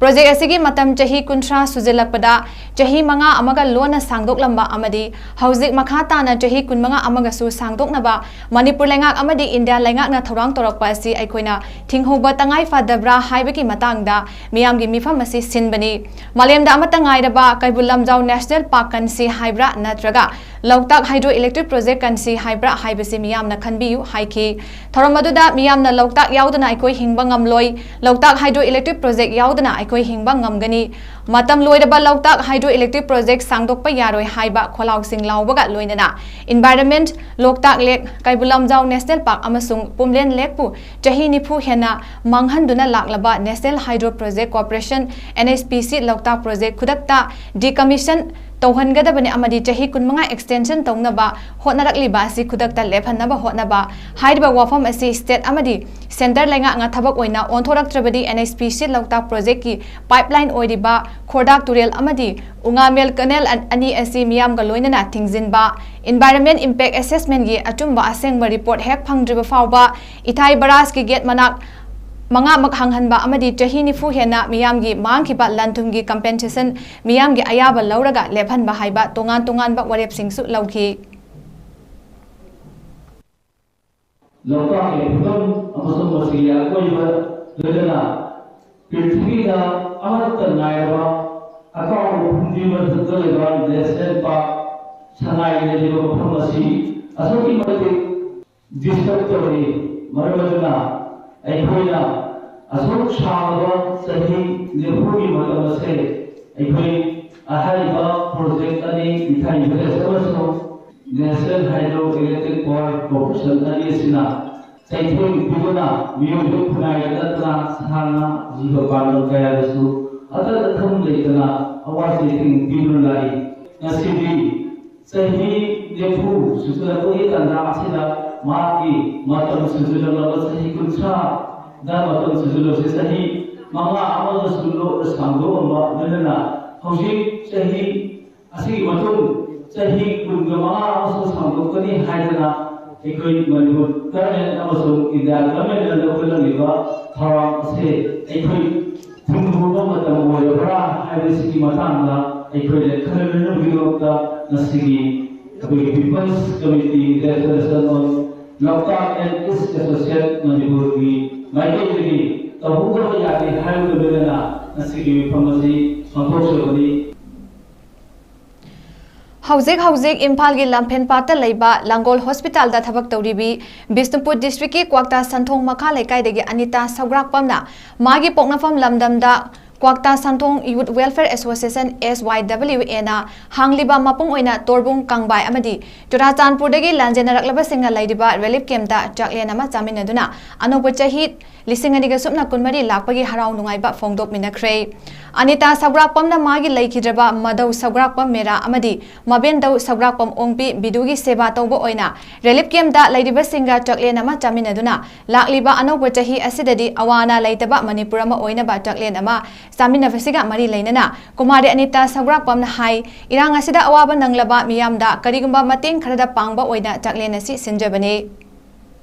ꯄ꯭ꯔꯣꯖꯦꯛ ꯑꯁꯤꯒꯤ ꯃꯇꯝ ꯆꯍꯤ ꯀꯨꯟꯊ꯭ꯔꯥ ꯁꯨꯖꯤꯜꯂꯛꯄꯗ ꯆꯍꯤ ꯃꯉꯥ ꯑꯃꯒ ꯂꯣꯟꯅ ꯁꯥꯡꯗꯣꯛꯂꯝꯕ ꯑꯃꯗꯤ ꯍꯧꯖꯤꯛ ꯃꯈꯥ ꯇꯥꯅ ꯆꯍꯤ ꯀꯨꯟꯃꯉꯥ ꯑꯃꯒꯁꯨ ꯁꯥꯡꯗꯣꯛꯅꯕ ꯃꯅꯤꯄꯨꯔ ꯂꯩꯉꯥꯛ ꯑꯃꯗꯤ ꯏꯟꯗꯤꯌꯥ ꯂꯩꯉꯥꯛꯅ ꯊꯧꯔꯥꯡ ꯇꯧꯔꯛꯄ ꯑꯁꯤ ꯑꯩꯈꯣꯏꯅ ꯊꯤꯡꯍꯧꯕ ꯇꯉꯥꯏ ꯐꯗꯕ꯭ꯔꯥ ꯍꯥꯏꯕꯒꯤ ꯃꯇꯥꯡꯗ ꯃꯤꯌꯥꯝꯒꯤ ꯃꯤꯐꯝ ꯑꯁꯤ ꯁꯤꯟꯕꯅꯤ꯫ ꯃꯥꯂꯦꯝꯗ ꯑꯃꯠꯇ ꯉꯥꯏꯔꯕ ꯀꯩꯕꯨꯜ ꯂꯝꯖꯥꯎ ꯅꯦꯁꯅꯦꯜ ꯄꯥꯔꯛ ꯀꯟꯁꯤ ꯍꯥꯏꯕ꯭ꯔꯥ ꯅꯠꯇ꯭ꯔꯒ ꯂꯣꯛꯇꯥꯛ ꯍꯥꯏꯗ꯭ꯔꯣ ꯏꯂꯦꯛꯇ꯭ꯔꯤꯛ ꯄ꯭ꯔꯣꯖꯦꯛ ꯀꯟꯁꯤ ꯍꯥꯏꯕ꯭ꯔꯥ ꯍꯥꯏꯕꯁꯤ ꯃꯤꯌꯥꯝꯅ ꯈꯟꯕꯤꯌꯨ ꯍꯥꯏꯈꯤ꯫ ꯊꯧꯔꯝ ꯑꯗꯨꯗ ꯃꯤꯌꯥꯝꯅ ꯂꯣꯛꯇꯥꯛ ꯌꯥꯎꯗꯅ ꯑꯩꯈꯣꯏ ꯍꯤꯡꯕ ꯉꯝꯂꯣꯏ, ꯂꯣꯛꯇꯥꯛ ꯍꯥꯏꯗ꯭ꯔꯣ ꯏꯂꯦꯛꯇ꯭ꯔꯤꯛ ꯄ꯭ꯔꯣꯖꯦꯛ ꯌꯥꯎꯗꯅ ꯑꯩꯈꯣꯏ ꯍꯤꯡꯕ ꯉꯝꯒꯅꯤ, ꯃꯇꯝ ꯂꯣꯏꯔꯕ ꯂꯣꯛꯇꯥꯛ ꯍꯥꯏꯗ꯭ꯔꯣ ꯏꯂꯦꯛꯇ꯭ꯔꯤꯛ ꯄ꯭ꯔꯣꯖꯦꯛ ꯁꯥꯡꯗꯣꯛꯄ ꯌꯥꯔꯣꯏ ꯍꯥꯏꯕ ꯈꯣꯜꯂꯥꯎꯁꯤꯡ ꯂꯥꯎꯕꯒ ꯂꯣꯏꯅꯅ ꯏꯟꯚꯥꯏꯔꯟꯃꯦꯟꯠ, ꯂꯣꯛꯇꯥꯛ ꯂꯦꯛ, ꯀꯩꯕꯨꯜ ꯂꯝꯖꯥꯎ ꯅꯦꯁꯅꯦꯜ ꯄꯥꯔꯛ ꯑꯃꯁꯨꯡ ꯄꯨꯝꯂꯦꯟ ꯂꯦꯛꯄꯨ ꯆꯍꯤ ꯅꯤꯐꯨ ꯍꯦꯟꯅ ꯃꯥꯡꯍꯟꯗꯨꯅ ꯂꯥꯛꯂꯕ national hydro project corporation, N H P C, Loktak project ꯈꯨꯗꯛꯇ ꯗꯤꯀꯃꯤꯁꯟ ꯇꯧꯍꯟꯒꯗꯕꯅꯤ ꯑꯃꯗꯤ ꯆꯍꯤ ꯀꯨꯟꯃꯉꯥ ꯑꯦꯛꯁꯇꯦꯟꯁꯟ ꯇꯧꯅꯕ ꯍꯣꯠꯅꯔꯛꯂꯤꯕ ꯑꯁꯤ ꯈꯨꯗꯛꯇ ꯂꯦꯞꯍꯟꯅꯕ ꯍꯣꯠꯅꯕ꯫ ꯍꯥꯏꯔꯤꯕ ꯋꯥꯐꯝ ꯑꯁꯤ ꯁ꯭ꯇꯦꯠ ꯑꯃꯗꯤ ꯁꯦꯟꯇꯔ ꯂꯩꯉꯥꯛꯅ ꯊꯕꯛ ꯑꯣꯏꯅ ꯑꯣꯟꯊꯣꯔꯛꯇ꯭ꯔꯕꯗꯤ and H P C Loktak ꯄ꯭ꯔꯣꯖꯦꯛꯀꯤ pipeline ꯑꯣꯏꯔꯤꯕ ꯈꯣꯔꯗꯥꯛ ꯇꯨꯔꯦꯜ ꯑꯃꯗꯤ ꯎꯉꯥꯃꯦꯜ ꯀꯅꯦꯜ ꯑꯅꯤ ꯑꯁꯤ ꯃꯤꯌꯥꯝꯒ ꯂꯣꯏꯅꯅ ꯊꯤꯡꯖꯤꯟꯕ, ꯏꯟꯚꯥꯏꯔꯟꯃꯦꯟꯠ ꯏꯝꯄꯦꯛ ꯑꯦꯁꯦꯁꯃꯦꯟꯠꯀꯤ ꯑꯆꯨꯝꯕ ꯑꯁꯦꯡꯕ ꯔꯤꯄꯣꯔꯠ ꯍꯦꯛ ꯐꯪꯗ꯭ꯔꯤꯕ ꯐꯥꯎꯕ ꯏꯊꯥꯏ ꯕꯔꯥꯖꯀꯤ ꯒꯦꯠ ꯃꯅꯥꯛ ꯃꯉꯥꯃꯛ ꯍꯥꯡꯍꯟꯕ ꯑꯃꯗꯤ ꯆꯍꯤ ꯅꯤꯐꯨ ꯍꯦꯟꯅ ꯃꯤꯌꯥꯝꯒꯤ ꯃꯥꯡꯈꯤꯕ ꯂꯟ ꯊꯨꯝꯒꯤ ꯀꯝꯄꯦꯟꯁꯦꯁꯟ ꯃꯤꯌꯥꯝꯒꯤ ꯑꯌꯥꯕ ꯂꯧꯔꯒ ꯂꯦꯞꯍꯟꯕ ꯍꯥꯏꯕ ꯇꯣꯉꯥꯟ ꯇꯣꯉꯥꯟꯕ ꯋꯥꯔꯦꯞꯁꯤꯡꯁꯨ ꯂꯧꯈꯤ꯫ ꯂꯣꯛꯇꯥꯛꯀꯤ ꯐꯤꯕꯝ ꯑꯃꯁꯨꯡ ꯃꯁꯤꯒꯤ ꯑꯀꯣꯏꯕ ꯂꯣꯏꯅꯅ ꯄ꯭ꯔꯤꯊꯤꯕꯤꯗ ꯑꯃꯠꯇ ꯉꯥꯏꯔꯕ ꯑꯀꯥꯎꯕ ꯐꯨꯝꯗꯤ ꯃꯊꯛꯇ ꯂꯩꯕ ꯅꯦꯁꯅꯦꯜ ꯄꯥꯔꯛ ꯁꯉꯥꯏ ꯂꯩꯔꯤꯕ ꯃꯐꯝ ꯑꯁꯤ ꯑꯁꯨꯛꯀꯤ ꯃꯇꯤꯛ ꯗꯤꯁꯇꯔꯕ ꯇꯧꯔꯤ꯫ ꯃꯔꯝ ꯑꯗꯨꯅ ꯑꯩꯈꯣꯏꯅ ꯑꯁꯨꯛ ꯁꯥꯡꯂꯕ ꯆꯍꯤ ꯅꯤꯐꯨꯒꯤ ꯃꯇꯝ ꯑꯁꯦ ꯑꯩꯈꯣꯏ ꯑꯍꯥꯏꯕ ꯄ꯭ꯔꯣꯖꯦꯛ ꯑꯅꯤ, ꯏꯊꯥꯏ ꯚꯤꯂꯦꯖ ꯑꯃꯁꯨꯡ ꯅꯦꯁꯅꯦꯜ ꯍꯥꯏꯗ꯭ꯔꯣ ꯏꯂꯦꯛꯇ꯭ꯔꯤꯛ ꯄꯥꯋꯔ ꯀꯣꯔꯄꯣꯔꯦꯁꯟ ꯑꯅꯤ ꯑꯁꯤꯅ ꯆꯩꯊꯦꯡ ꯄꯤꯗꯨꯅ ꯃꯤꯑꯣꯏꯕ ꯈꯨꯟꯅꯥꯏꯗ ꯅꯠꯇꯅ ꯁꯥ ꯉꯥ ꯖꯤꯕ ꯄꯥꯟꯕ ꯀꯌꯥꯗꯁꯨ ꯑꯇꯠ ꯑꯊꯝ ꯂꯩꯇꯅ ꯑꯋꯥ ꯆꯩꯊꯦꯡ ꯄꯤꯗꯨꯅ ꯂꯥꯛꯏ꯫ ꯉꯁꯤꯗꯤ ꯆꯍꯤ ꯅꯤꯐꯨ ꯁꯨꯖꯤꯜꯂꯛꯄꯒꯤ ꯇꯥꯟꯖꯥ ꯑꯁꯤꯗ ꯃꯍꯥꯛꯀꯤ ꯃꯇꯝ ꯁꯨꯖꯤꯜꯂꯛꯂꯕ ꯆꯍꯤ ꯀꯨꯟꯊ꯭ꯔꯥꯗ ꯃꯇꯝ ꯁꯨꯖꯤꯜꯂꯕꯁꯤ ꯆꯍꯤ ꯃꯉꯥ ꯑꯃꯒꯁꯨ ꯂꯣꯟꯅ ꯁꯥꯡꯗꯣꯛꯑꯝꯕ ꯂꯣꯏꯅꯅ ꯍꯧꯖꯤꯛ ꯆꯍꯤ ꯑꯁꯤꯒꯤ ꯃꯇꯨꯡ ꯆꯍꯤ ꯀꯨꯟꯒ ꯃꯉꯥ ꯑꯃꯁꯨ ꯁꯥꯡꯗꯣꯛꯀꯅꯤ ꯍꯥꯏꯗꯅ ꯑꯩꯈꯣꯏ ꯃꯅꯤꯄꯨꯔ ꯒꯚꯔꯟꯃꯦꯟ ꯑꯃꯁꯨꯡ ꯏꯟꯗꯤꯌꯥ ꯒꯚꯔꯟꯃꯦꯟꯅ ꯂꯧꯈꯠꯂꯝꯂꯤꯕ ꯊꯧꯔꯥꯡ ꯑꯁꯦ ꯑꯩꯈꯣꯏ ꯊꯨꯡꯍꯧꯕ ꯃꯇꯝ ꯑꯣꯏꯔꯕ꯭ꯔꯥ ꯍꯥꯏꯕꯁꯤꯒꯤ ꯃꯇꯥꯡꯗ ꯑꯩꯈꯣꯏꯅ ꯈꯟꯅꯅꯕꯒꯤꯗꯃꯛꯇ ꯉꯁꯤꯒꯤ ꯑꯩꯈꯣꯏꯒꯤ People's Committee Declaration on Loktak and its Associate ꯃꯅꯤꯄꯨꯔꯒꯤ ꯃꯥꯏꯀꯩꯗꯒꯤ ꯇꯧꯍꯧꯗꯕ ꯌꯥꯗꯦ ꯍꯥꯏꯕꯒ ꯂꯣꯏꯅꯅ ꯉꯁꯤꯒꯤ ꯃꯤꯐꯝ ꯑꯁꯤ ꯄꯥꯡꯊꯣꯛꯆꯕꯅꯤ꯫ ꯍꯧꯖꯤꯛ ꯍꯧꯖꯤꯛ ꯏꯝꯐꯥꯜꯒꯤ ꯂꯝꯐꯦꯟꯄꯥꯠꯇ ꯂꯩꯕ ꯂꯥꯡꯒꯣꯜ ꯍꯣꯁꯄꯤꯇꯥꯜꯗ ꯊꯕꯛ ꯇꯧꯔꯤꯕꯤ ꯕꯤꯁꯅꯨꯄꯨꯔ ꯗꯤꯁꯇ꯭ꯔꯤꯛꯀꯤ ꯀ꯭ꯋꯥꯛꯇꯥ ꯁꯟꯊꯣꯡ ꯃꯈꯥ ꯂꯩꯀꯥꯏꯗꯒꯤ ꯑꯅꯤꯇꯥ ꯁꯧꯒ꯭ꯔꯥꯛꯄꯝꯅ ꯃꯥꯒꯤ ꯄꯣꯛꯅꯐꯝ ꯂꯝꯗꯝꯗ Kwakta Santhong youth welfare association, S Y W A ꯅ ꯍꯥꯡꯂꯤꯕ ꯃꯄꯨꯡ ꯑꯣꯏꯅ ꯇꯣꯔꯕꯨꯡ, ꯀꯥꯡꯕꯥꯏ ꯑꯃꯗꯤ ꯆꯨꯔꯥꯆꯥꯟꯄꯨꯔꯗꯒꯤ ꯂꯥꯟꯖꯦꯟꯅꯔꯛꯂꯕꯁꯤꯡꯅ ꯂꯩꯔꯤꯕ ꯔꯤꯂꯤꯐ ꯀꯦꯝꯞꯇ ꯆꯥꯛꯂꯦꯟ ꯑꯃ ꯆꯥꯃꯤꯟꯅꯗꯨꯅ ꯑꯅꯧꯕ ꯆꯍꯤ ꯂꯤꯁꯤꯡ ꯑꯅꯤꯒ ꯁꯨꯞꯅ ꯀꯨꯟꯃꯔꯤ ꯂꯥꯛꯄꯒꯤ ꯍꯔꯥꯎ ꯅꯨꯡꯉꯥꯏꯕ ꯐꯣꯡꯗꯣꯛꯃꯤꯟꯅꯈ꯭ꯔꯦ꯫ ꯑꯅꯤꯇꯥ ꯁꯧꯒ꯭ꯔꯥꯛꯄꯝꯅ ꯃꯥꯒꯤ ꯂꯩꯈꯤꯗ꯭ꯔꯕ ꯃꯙꯧ ꯁꯧꯒ꯭ꯔꯥꯛꯄꯝ ꯃꯦꯔꯥ ꯑꯃꯗꯤ ꯃꯕꯦꯟꯗꯧ ꯁꯧꯒ꯭ꯔꯥꯛꯄꯝ ꯑꯣꯡꯕꯤ ꯕꯤꯗꯨꯒꯤ ꯁꯦꯕꯥ ꯇꯧꯕ ꯑꯣꯏꯅ ꯔꯤꯂꯤꯐ ꯀꯦꯝꯞꯇ ꯂꯩꯔꯤꯕꯁꯤꯡꯒ ꯆꯥꯛꯂꯦꯟ ꯑꯃ ꯆꯥꯃꯤꯟꯅꯗꯨꯅ ꯂꯥꯛꯂꯤꯕ ꯑꯅꯧꯕ ꯆꯍꯤ ꯑꯁꯤꯗꯗꯤ ꯑꯋꯥ ꯑꯅꯥ ꯂꯩꯇꯕ ꯃꯅꯤꯄꯨꯔ ꯑꯃ ꯑꯣꯏꯅꯕ ꯆꯥꯛꯂꯦꯟ ꯑꯃ ꯆꯥꯃꯤꯟꯅꯕꯁꯤꯒ ꯃꯔꯤ ꯂꯩꯅꯅ ꯀꯨꯃꯥꯔꯤ ꯑꯅꯤꯇꯥ ꯁꯧꯒ꯭ꯔꯥꯛꯄꯝꯅ ꯍꯥꯏ, ꯏꯔꯥꯡ ꯑꯁꯤꯗ ꯑꯋꯥꯕ ꯅꯪꯂꯕ ꯃꯤꯌꯥꯝꯗ ꯀꯔꯤꯒꯨꯝꯕ ꯃꯇꯦꯡ ꯈꯔꯗ ꯄꯥꯡꯕ ꯑꯣꯏꯅ ꯆꯥꯛꯂꯦꯟ ꯑꯁꯤ ꯁꯤꯟꯖꯕꯅꯤ꯫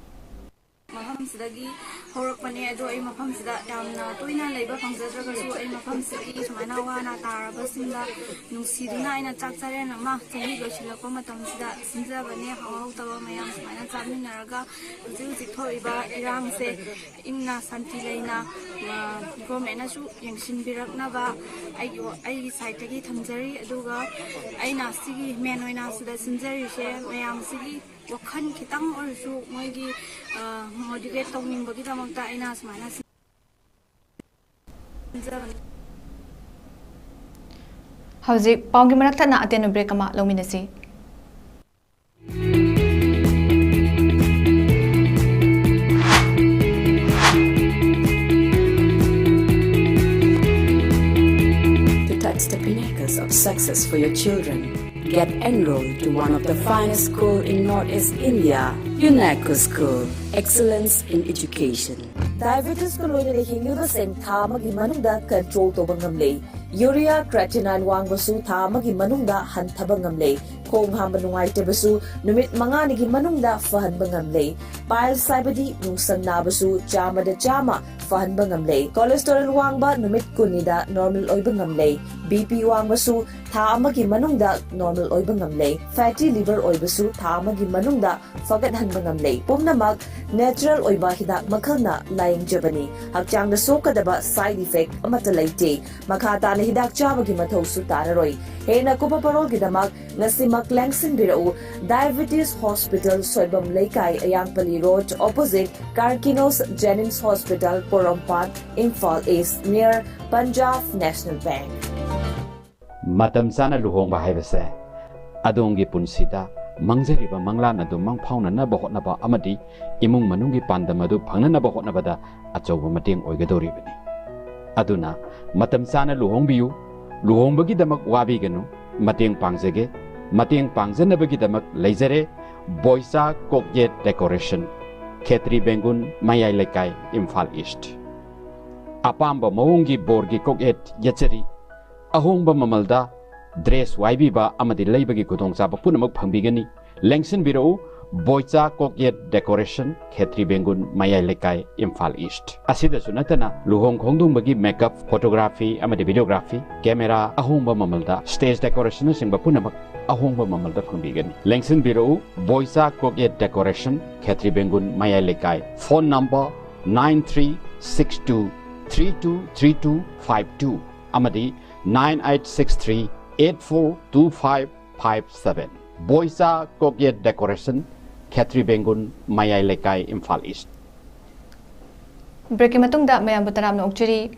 ꯃꯐꯝꯁꯤꯗꯒꯤ ꯍꯧꯔꯛꯄꯅꯦ, ꯑꯗꯣ ꯑꯩ ꯃꯐꯝꯁꯤꯗ ꯌꯥꯝꯅ ꯇꯣꯏꯅ ꯂꯩꯕ ꯐꯪꯖꯗ꯭ꯔꯒꯁꯨ, ꯑꯩ ꯃꯐꯝꯁꯤꯒꯤ ꯁꯨꯃꯥꯏꯅ ꯑꯋꯥ ꯑꯅꯥ ꯇꯥꯔꯕꯁꯤꯡꯗ ꯅꯨꯡꯁꯤꯗꯨꯅ ꯑꯩꯅ ꯆꯥꯛ ꯆꯔꯦꯟ ꯑꯃ ꯆꯍꯤ ꯂꯣꯏꯁꯤꯜꯂꯛꯄ ꯃꯇꯝꯁꯤꯗ ꯁꯤꯟꯖꯕꯅꯦ꯫ ꯍꯥꯎ ꯍꯥꯎꯇꯕ ꯃꯌꯥꯝ ꯁꯨꯃꯥꯏꯅ ꯆꯥꯃꯤꯟꯅꯔꯒ ꯍꯧꯖꯤꯛ ꯍꯧꯖꯤꯛ ꯊꯣꯛꯏꯕ ꯏꯔꯥꯡꯁꯦ ꯏꯪꯅ ꯁꯥꯟꯇꯤ ꯂꯩꯅ, ꯑ, ꯒꯣꯔꯃꯦꯟꯅꯁꯨ ꯌꯦꯡꯁꯤꯟꯕꯤꯔꯛꯅꯕ ꯑꯩꯒꯤ, ꯑꯩꯒꯤ ꯁꯥꯏꯠꯇꯒꯤ ꯊꯝꯖꯔꯤ꯫ ꯑꯗꯨꯒ ꯑꯩꯅ ꯁꯤꯒꯤ ꯃꯦꯟ ꯑꯣꯏꯅ ꯁꯤꯗ ꯁꯤꯟꯖꯔꯤꯁꯦ ꯃꯌꯥꯝꯁꯤꯒꯤ ꯋꯥꯈꯜ ꯈꯤꯇꯪ ꯑꯣꯏꯔꯁꯨ ꯃꯣꯏꯒꯤ, ꯑ, ꯃꯣꯇꯤꯚꯦꯠ ꯇꯧꯅꯤꯡꯕꯒꯤꯗꯃꯛꯇ ꯑꯩꯅ ꯁꯨꯃꯥꯏꯅ ꯁꯤꯟꯖꯕꯅꯤ꯫ ꯍꯧꯖꯤꯛ ꯄꯥꯎꯒꯤ ꯃꯔꯛ ꯊꯠꯅ ꯑꯇꯦꯟꯕ ꯕ꯭ꯔꯦꯛ ꯑꯃ ꯂꯧꯃꯤꯟꯅꯁꯤ꯫ for your children. Get enrolled to one of the finest school in Northeast India, UNACO School, excellence in education. Diabetes ka loinana hinglibasing tha amagi manungda control toba ngamlei. Urea creatinine wangbasu tha amagi manungda hanthaba ngamlei. Khong hamba nungaitaba su numit mangani gi manungda fahanba ngamlei. Piles haibadi nungsang nabasu chama da chama fahanba ngamlei. Cholesterol wangba numit kunida normal oiba ngamlei. BP wangbasu tha amagi manungda normal oiba ngamlei. Fatty liver oibasu tha amagi manungda fagathanba ngamlei. Pumnamak natural oiba hidak makhalna laingjabani. Hakchangda sokadaba side effect amata leite. Makha tana hidak chabagi mathausu tararoi. Hena kupa parol gidamak ngasimak lengsin birau Diabetes Hospital, Soibam Leikai, Ayangpali Road, opposite Karkinos Jennings Hospital, Porompat, Imphal East, near Punjab National Bank. ꯃꯇꯝ ꯆꯥꯅ ꯂꯨꯍꯣꯡꯕ ꯍꯥꯏꯕꯁꯦ ꯑꯗꯣꯝꯒꯤ ꯄꯨꯟꯁꯤꯗ ꯃꯪꯖꯔꯤꯕ ꯃꯪꯂꯥꯟ ꯑꯗꯨ ꯃꯪꯐꯥꯎꯅꯅꯕ ꯍꯣꯠꯅꯕ ꯑꯃꯗꯤ ꯏꯃꯨꯡ ꯃꯅꯨꯡꯒꯤ ꯄꯥꯟꯗꯝ ꯑꯗꯨ ꯐꯪꯅꯅꯕ ꯍꯣꯠꯅꯕꯗ ꯑꯆꯧꯕ ꯃꯇꯦꯡ ꯑꯣꯏꯒꯗꯧꯔꯤꯕꯅꯤ꯫ ꯑꯗꯨꯅ ꯃꯇꯝ ꯆꯥꯅ ꯂꯨꯍꯣꯡꯕꯤꯌꯨ꯫ ꯂꯨꯍꯣꯡꯕꯒꯤꯗꯃꯛ ꯋꯥꯕꯤꯒꯅꯨ꯫ ꯃꯇꯦꯡ ꯄꯥꯡꯖꯒꯦ꯫ ꯃꯇꯦꯡ ꯄꯥꯡꯖꯅꯕꯒꯤꯗꯃꯛ ꯂꯩꯖꯔꯦ꯫ ꯕꯣꯏꯆꯥ ꯀꯣꯛꯌꯦꯠ ꯗꯦꯀꯣꯔꯦꯁꯟ, ꯈꯦꯇ꯭ꯔꯤ ꯕꯦꯡꯒꯨꯟ, ꯃꯌꯥꯏ ꯂꯩꯀꯥꯏ, ꯏꯝꯐꯥꯜ ꯏꯁ꯭ꯠ꯫ ꯑꯄꯥꯝꯕ ꯃꯑꯣꯡꯒꯤ ꯕꯣꯔꯒꯤ ꯀꯣꯛꯌꯦꯠ ꯌꯦꯠꯆꯔꯤ꯫ ꯑꯍꯣꯡꯕ ꯃꯃꯜꯗ ꯗ꯭ꯔꯦꯁ ꯋꯥꯏꯕꯤꯕ ꯑꯃꯗꯤ ꯂꯩꯕꯒꯤ ꯈꯨꯗꯣꯡꯆꯥꯕ ꯄꯨꯝꯅꯃꯛ ꯐꯪꯕꯤꯒꯅꯤ꯫ ꯂꯦꯡꯁꯤꯟꯕꯤꯔꯛꯎ, ꯕꯣꯏꯆꯥ ꯀꯣꯛꯌꯦꯠ ꯗꯦꯀꯣꯔꯦꯁꯟ, ꯈꯦꯇ꯭ꯔꯤ ꯕꯦꯡꯒꯨꯟ, ꯃꯌꯥꯏ ꯂꯩꯀꯥꯏ, ꯏꯝꯐꯥꯜ ꯏꯁ꯭ꯠ꯫ ꯑꯁꯤꯗꯁꯨ ꯅꯠꯇꯅ ꯂꯨꯍꯣꯡ ꯈꯣꯡꯗꯣꯡꯕꯒꯤ ꯃꯦꯀꯞ, ꯐꯣꯇꯣꯒ꯭ꯔꯥꯐꯤ ꯑꯃꯗꯤ ꯚꯤꯗꯤꯑꯣꯒ꯭ꯔꯥꯐꯤ, ꯀꯦꯃꯦꯔꯥ, ꯑꯍꯣꯡꯕ ꯃꯃꯜꯗ ꯁ꯭ꯇꯦꯖ ꯗꯦꯀꯣꯔꯦꯁꯟꯅꯆꯤꯡꯕ ꯄꯨꯝꯅꯃꯛ ꯑꯍꯣꯡꯕ ꯃꯃꯜꯗ ꯐꯪꯕꯤꯒꯅꯤ꯫ ꯂꯦꯡꯁꯤꯟꯕꯤꯔꯛꯎ, ꯕꯣꯏꯆꯥ ꯀꯣꯛꯌꯦꯠ ꯗꯦꯀꯣꯔꯦꯁꯟ, ꯈꯦꯇ꯭ꯔꯤ ꯕꯦꯡꯒꯨꯟ, ꯃꯌꯥꯏ ꯂꯩꯀꯥꯏ꯫ Phone number nine three six two three two three two five two ꯑꯃꯗꯤ nine eight six three eight four two five five seven꯫ ꯕꯣꯏꯆꯥ ꯀꯣꯛꯌꯦꯠ ꯗꯦꯀꯣꯔꯦꯁꯟ, ꯈꯦꯇ꯭ꯔꯤ ꯕꯦꯡꯒꯨꯟ, ꯃꯌꯥꯏ ꯂꯩꯀꯥꯏ, ꯏꯝꯐꯥꯜ ꯏꯁ꯭ꯠ꯫ ꯕ꯭ꯔꯦꯛꯀꯤ ꯃꯇꯨꯡꯗ ꯃꯌꯥꯝꯕꯨ ꯇꯔꯥꯝꯅ ꯑꯣꯛꯆꯔꯤ꯫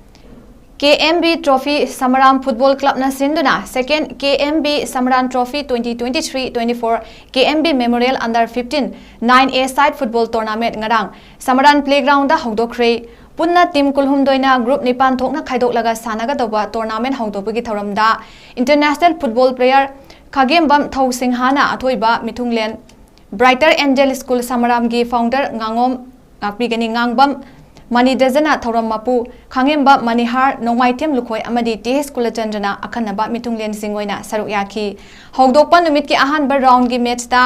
KMB Trophy ꯁꯃꯔꯥꯝ ꯐꯨꯠꯕꯣꯜ ꯀ꯭ꯂꯕꯅ ꯁꯤꯟꯗꯨꯅ second KMB Samaran Trophy twenty twenty-three twenty-four KMB Memorial Under fifteen nine A side football tournament ꯉꯔꯥꯡ ꯁꯃꯔꯥꯟ playgroundꯗ ꯍꯧꯗꯣꯛꯈ꯭ꯔꯦ꯫ ꯄꯨꯟꯅ team ꯀꯨꯟꯍꯨꯝꯗꯣꯏꯅ group ꯅꯤꯄꯥꯟ ꯊꯣꯛꯅ ꯈꯥꯏꯗꯣꯛꯂꯒ ꯁꯥꯟꯅꯒꯗꯧꯕ tournament ꯍꯧꯗꯣꯛꯄꯒꯤ ꯊꯧꯔꯝꯗ international football player ꯈꯥꯒꯦꯝꯕꯝ ꯊꯧꯁꯤꯡꯍꯥꯅ ꯑꯊꯣꯏꯕ ꯃꯤꯊꯨꯡꯂꯦꯟ Brighter Angel School ꯁꯃꯔꯥꯝꯒꯤ founder ꯉꯥꯉꯣꯝ ꯉꯥꯛꯄꯤꯒꯅꯤ ꯉꯥꯡꯕꯝ ꯃꯅꯤꯗꯖꯅ ꯊꯧꯔꯝ ꯃꯄꯨ ꯈꯥꯡꯉꯦꯝꯕ ꯃꯅꯤꯍꯥꯔ ꯅꯣꯡꯃꯥꯏꯊꯦꯝ ꯂꯨꯈꯣꯏ ꯑꯃꯗꯤ ꯇꯤ ꯑꯦꯁ ꯀꯨꯂꯆꯟꯗ꯭ꯔꯅ ꯑꯈꯟꯅꯕ ꯃꯤꯊꯨꯡꯂꯦꯟꯁꯤꯡ ꯑꯣꯏꯅ ꯁꯔꯨꯛ ꯌꯥꯈꯤ꯫ ꯍꯧꯗꯣꯛꯄ ꯅꯨꯃꯤꯠꯀꯤ ꯑꯍꯥꯟꯕ roundꯒꯤ matchꯇ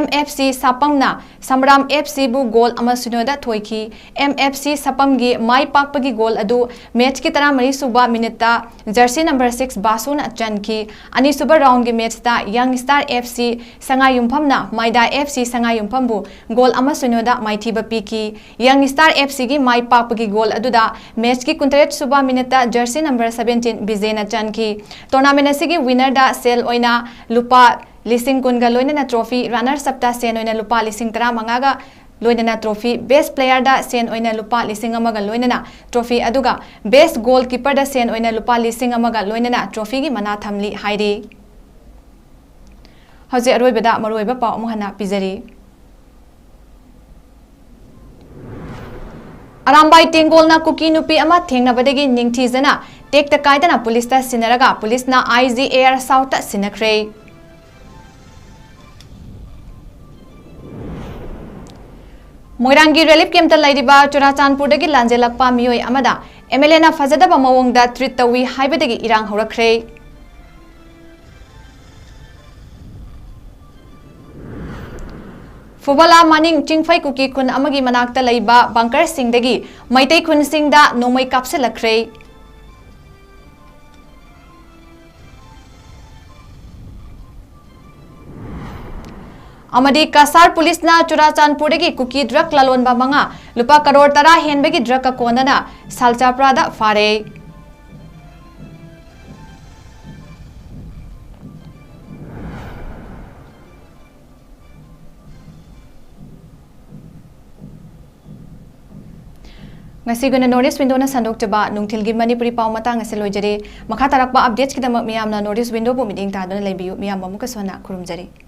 M F C ꯁꯥꯄꯝꯅ ꯁꯝꯔꯥꯝ F Cꯕꯨ goal ꯑꯃ ꯁꯤꯅꯣꯗ ꯊꯣꯏꯈꯤ꯫ M F C ꯁꯥꯄꯝꯒꯤ ꯃꯥꯏ ꯄꯥꯛꯄꯒꯤ goal ꯑꯗꯨ matchꯀꯤ ꯇꯔꯥꯃꯔꯤ ꯁꯨꯕ minuteꯇ jersey number six ꯕꯥꯁꯨꯅ ꯆꯟꯈꯤ꯫ ꯑꯅꯤꯁꯨꯕ roundꯒꯤ matchꯇ Young Star F C ꯁꯉꯥꯏꯌꯨꯝꯐꯝꯅ ꯃꯥꯏꯗꯥ F C ꯁꯉꯥꯏꯌꯨꯝꯐꯝꯕꯨ goal ꯑꯃ ꯁꯤꯅꯣꯗ ꯃꯥꯏꯊꯤꯕ ꯄꯤꯈꯤ꯫ Young Star F Cꯒꯤ ꯃꯥꯏ ꯄꯥꯛꯄꯒꯤ goal ꯑꯗꯨꯗ matchꯀꯤ ꯀꯨꯟꯇꯔꯦꯠ ꯁꯨꯕ minuteꯇ jersey number seventeen ꯕꯤꯖꯦꯅ ꯆꯟꯈꯤ꯫ Tournament ꯑꯁꯤꯒꯤ winnerꯗ ꯁꯦꯜ ꯑꯣꯏꯅ ꯂꯨꯄꯥ ꯂꯤꯁꯤꯡ ꯀꯨꯟꯒ ꯂꯣꯏꯅꯅ trophy, runners upꯇ ꯁꯦꯟ ꯑꯣꯏꯅ ꯂꯨꯄꯥ ꯂꯤꯁꯤꯡ ꯇꯔꯥꯃꯉꯥꯒ ꯂꯣꯏꯅꯅ trophy, best playerꯗ ꯁꯦꯟ ꯑꯣꯏꯅ ꯂꯨꯄꯥ ꯂꯤꯁꯤꯡ ꯑꯃꯒ ꯂꯣꯏꯅꯅ trophy, ꯑꯗꯨꯒ best goalkeeperꯗ ꯁꯦꯟ ꯑꯣꯏꯅ ꯂꯨꯄꯥ ꯂꯤꯁꯤꯡ ꯑꯃꯒ ꯂꯣꯏꯅꯅ trophyꯒꯤ ꯃꯅꯥ ꯊꯝꯂꯤ ꯍꯥꯏꯔꯤ꯫ ꯍꯧꯖꯤꯛ ꯑꯔꯣꯏꯕꯗ ꯃꯔꯨꯑꯣꯏꯕ ꯄꯥꯎ ꯑꯃꯨꯛ ꯍꯟꯅ ꯄꯤꯖꯔꯤ꯫ ꯑꯔꯥꯝꯕꯥꯏ ꯇꯦꯡꯒꯣꯜꯅ ꯀꯨꯀꯤ ꯅꯨꯄꯤ ꯑꯃ ꯊꯦꯡꯅꯕꯗꯒꯤ ꯅꯤꯡꯊꯤꯖꯅ ꯇꯦꯛꯇ ꯀꯥꯏꯗꯅ ꯄꯨꯂꯤꯁꯇ ꯁꯤꯟꯅꯔꯒ ꯄꯨꯂꯤꯁꯅ I G A R Southꯇ ꯁꯤꯟꯅꯈ꯭ꯔꯦ꯫ ꯃꯣꯏꯔꯥꯡꯒꯤ relief campꯇ ꯂꯩꯔꯤꯕ ꯆꯨꯔꯥꯆꯥꯟꯄꯨꯔꯗꯒꯤ ꯂꯥꯟꯖꯦꯜꯂꯛꯄ ꯃꯤꯑꯣꯏ ꯑꯃꯗ M L Aꯅ ꯐꯖꯗꯕ ꯃꯑꯣꯡꯗ treat ꯇꯧꯏ ꯍꯥꯏꯕꯗꯒꯤ ꯏꯔꯥꯡ ꯍꯧꯔꯛꯈ꯭ꯔꯦ꯫ ꯐꯨꯕꯂꯥ ꯃꯅꯤꯡ ꯆꯤꯡꯐꯩ ꯀꯨꯀꯤ ꯈꯨꯟ ꯑꯃꯒꯤ ꯃꯅꯥꯛꯇ ꯂꯩꯕ bunkerꯁꯤꯡꯗꯒꯤ ꯃꯩꯇꯩ ꯈꯨꯟꯁꯤꯡꯗ ꯅꯣꯡꯃꯩ ꯀꯥꯞꯁꯤꯜꯂꯛꯈ꯭ꯔꯦ꯫ ꯑꯃꯗꯤ ꯀꯁꯥꯔ ꯄꯨꯂꯤꯁꯅ ꯆꯨꯔꯥꯆꯥꯟꯄꯨꯔꯗꯒꯤ ꯀꯨꯀꯤ drug ꯂꯂꯣꯟꯕ ꯃꯉꯥ ꯂꯨꯄꯥ ꯀꯔꯣꯔ ꯇꯔꯥ ꯍꯦꯟꯕꯒꯤ drugꯀ ꯀꯣꯟꯅꯅ ꯁꯥꯜꯆꯥꯄ꯭ꯔꯥꯗ ꯐꯥꯔꯦ꯫ ꯉꯁꯤꯒꯤ ꯑꯣꯏꯅ North East Windowꯅ ꯁꯟꯗꯣꯛꯆꯕ ꯅꯨꯡꯊꯤꯜꯒꯤ ꯃꯅꯤꯄꯨꯔꯤ ꯄꯥꯎ ꯃꯇꯥꯡ ꯑꯁꯤ ꯂꯣꯏꯖꯔꯦ꯫ ꯃꯈꯥ ꯇꯥꯔꯛꯄ updatesꯀꯤꯗꯃꯛ ꯃꯤꯌꯥꯝꯅ North East Windowꯕꯨ ꯃꯤꯠꯌꯦꯡ ꯇꯥꯗꯨꯅ ꯂꯩꯕꯤꯌꯨ꯫ ꯃꯤꯌꯥꯝꯕꯨ ꯑꯃꯨꯛꯀꯁꯨ ꯍꯟꯅ ꯈꯨꯔꯨꯝꯖꯔꯤ꯫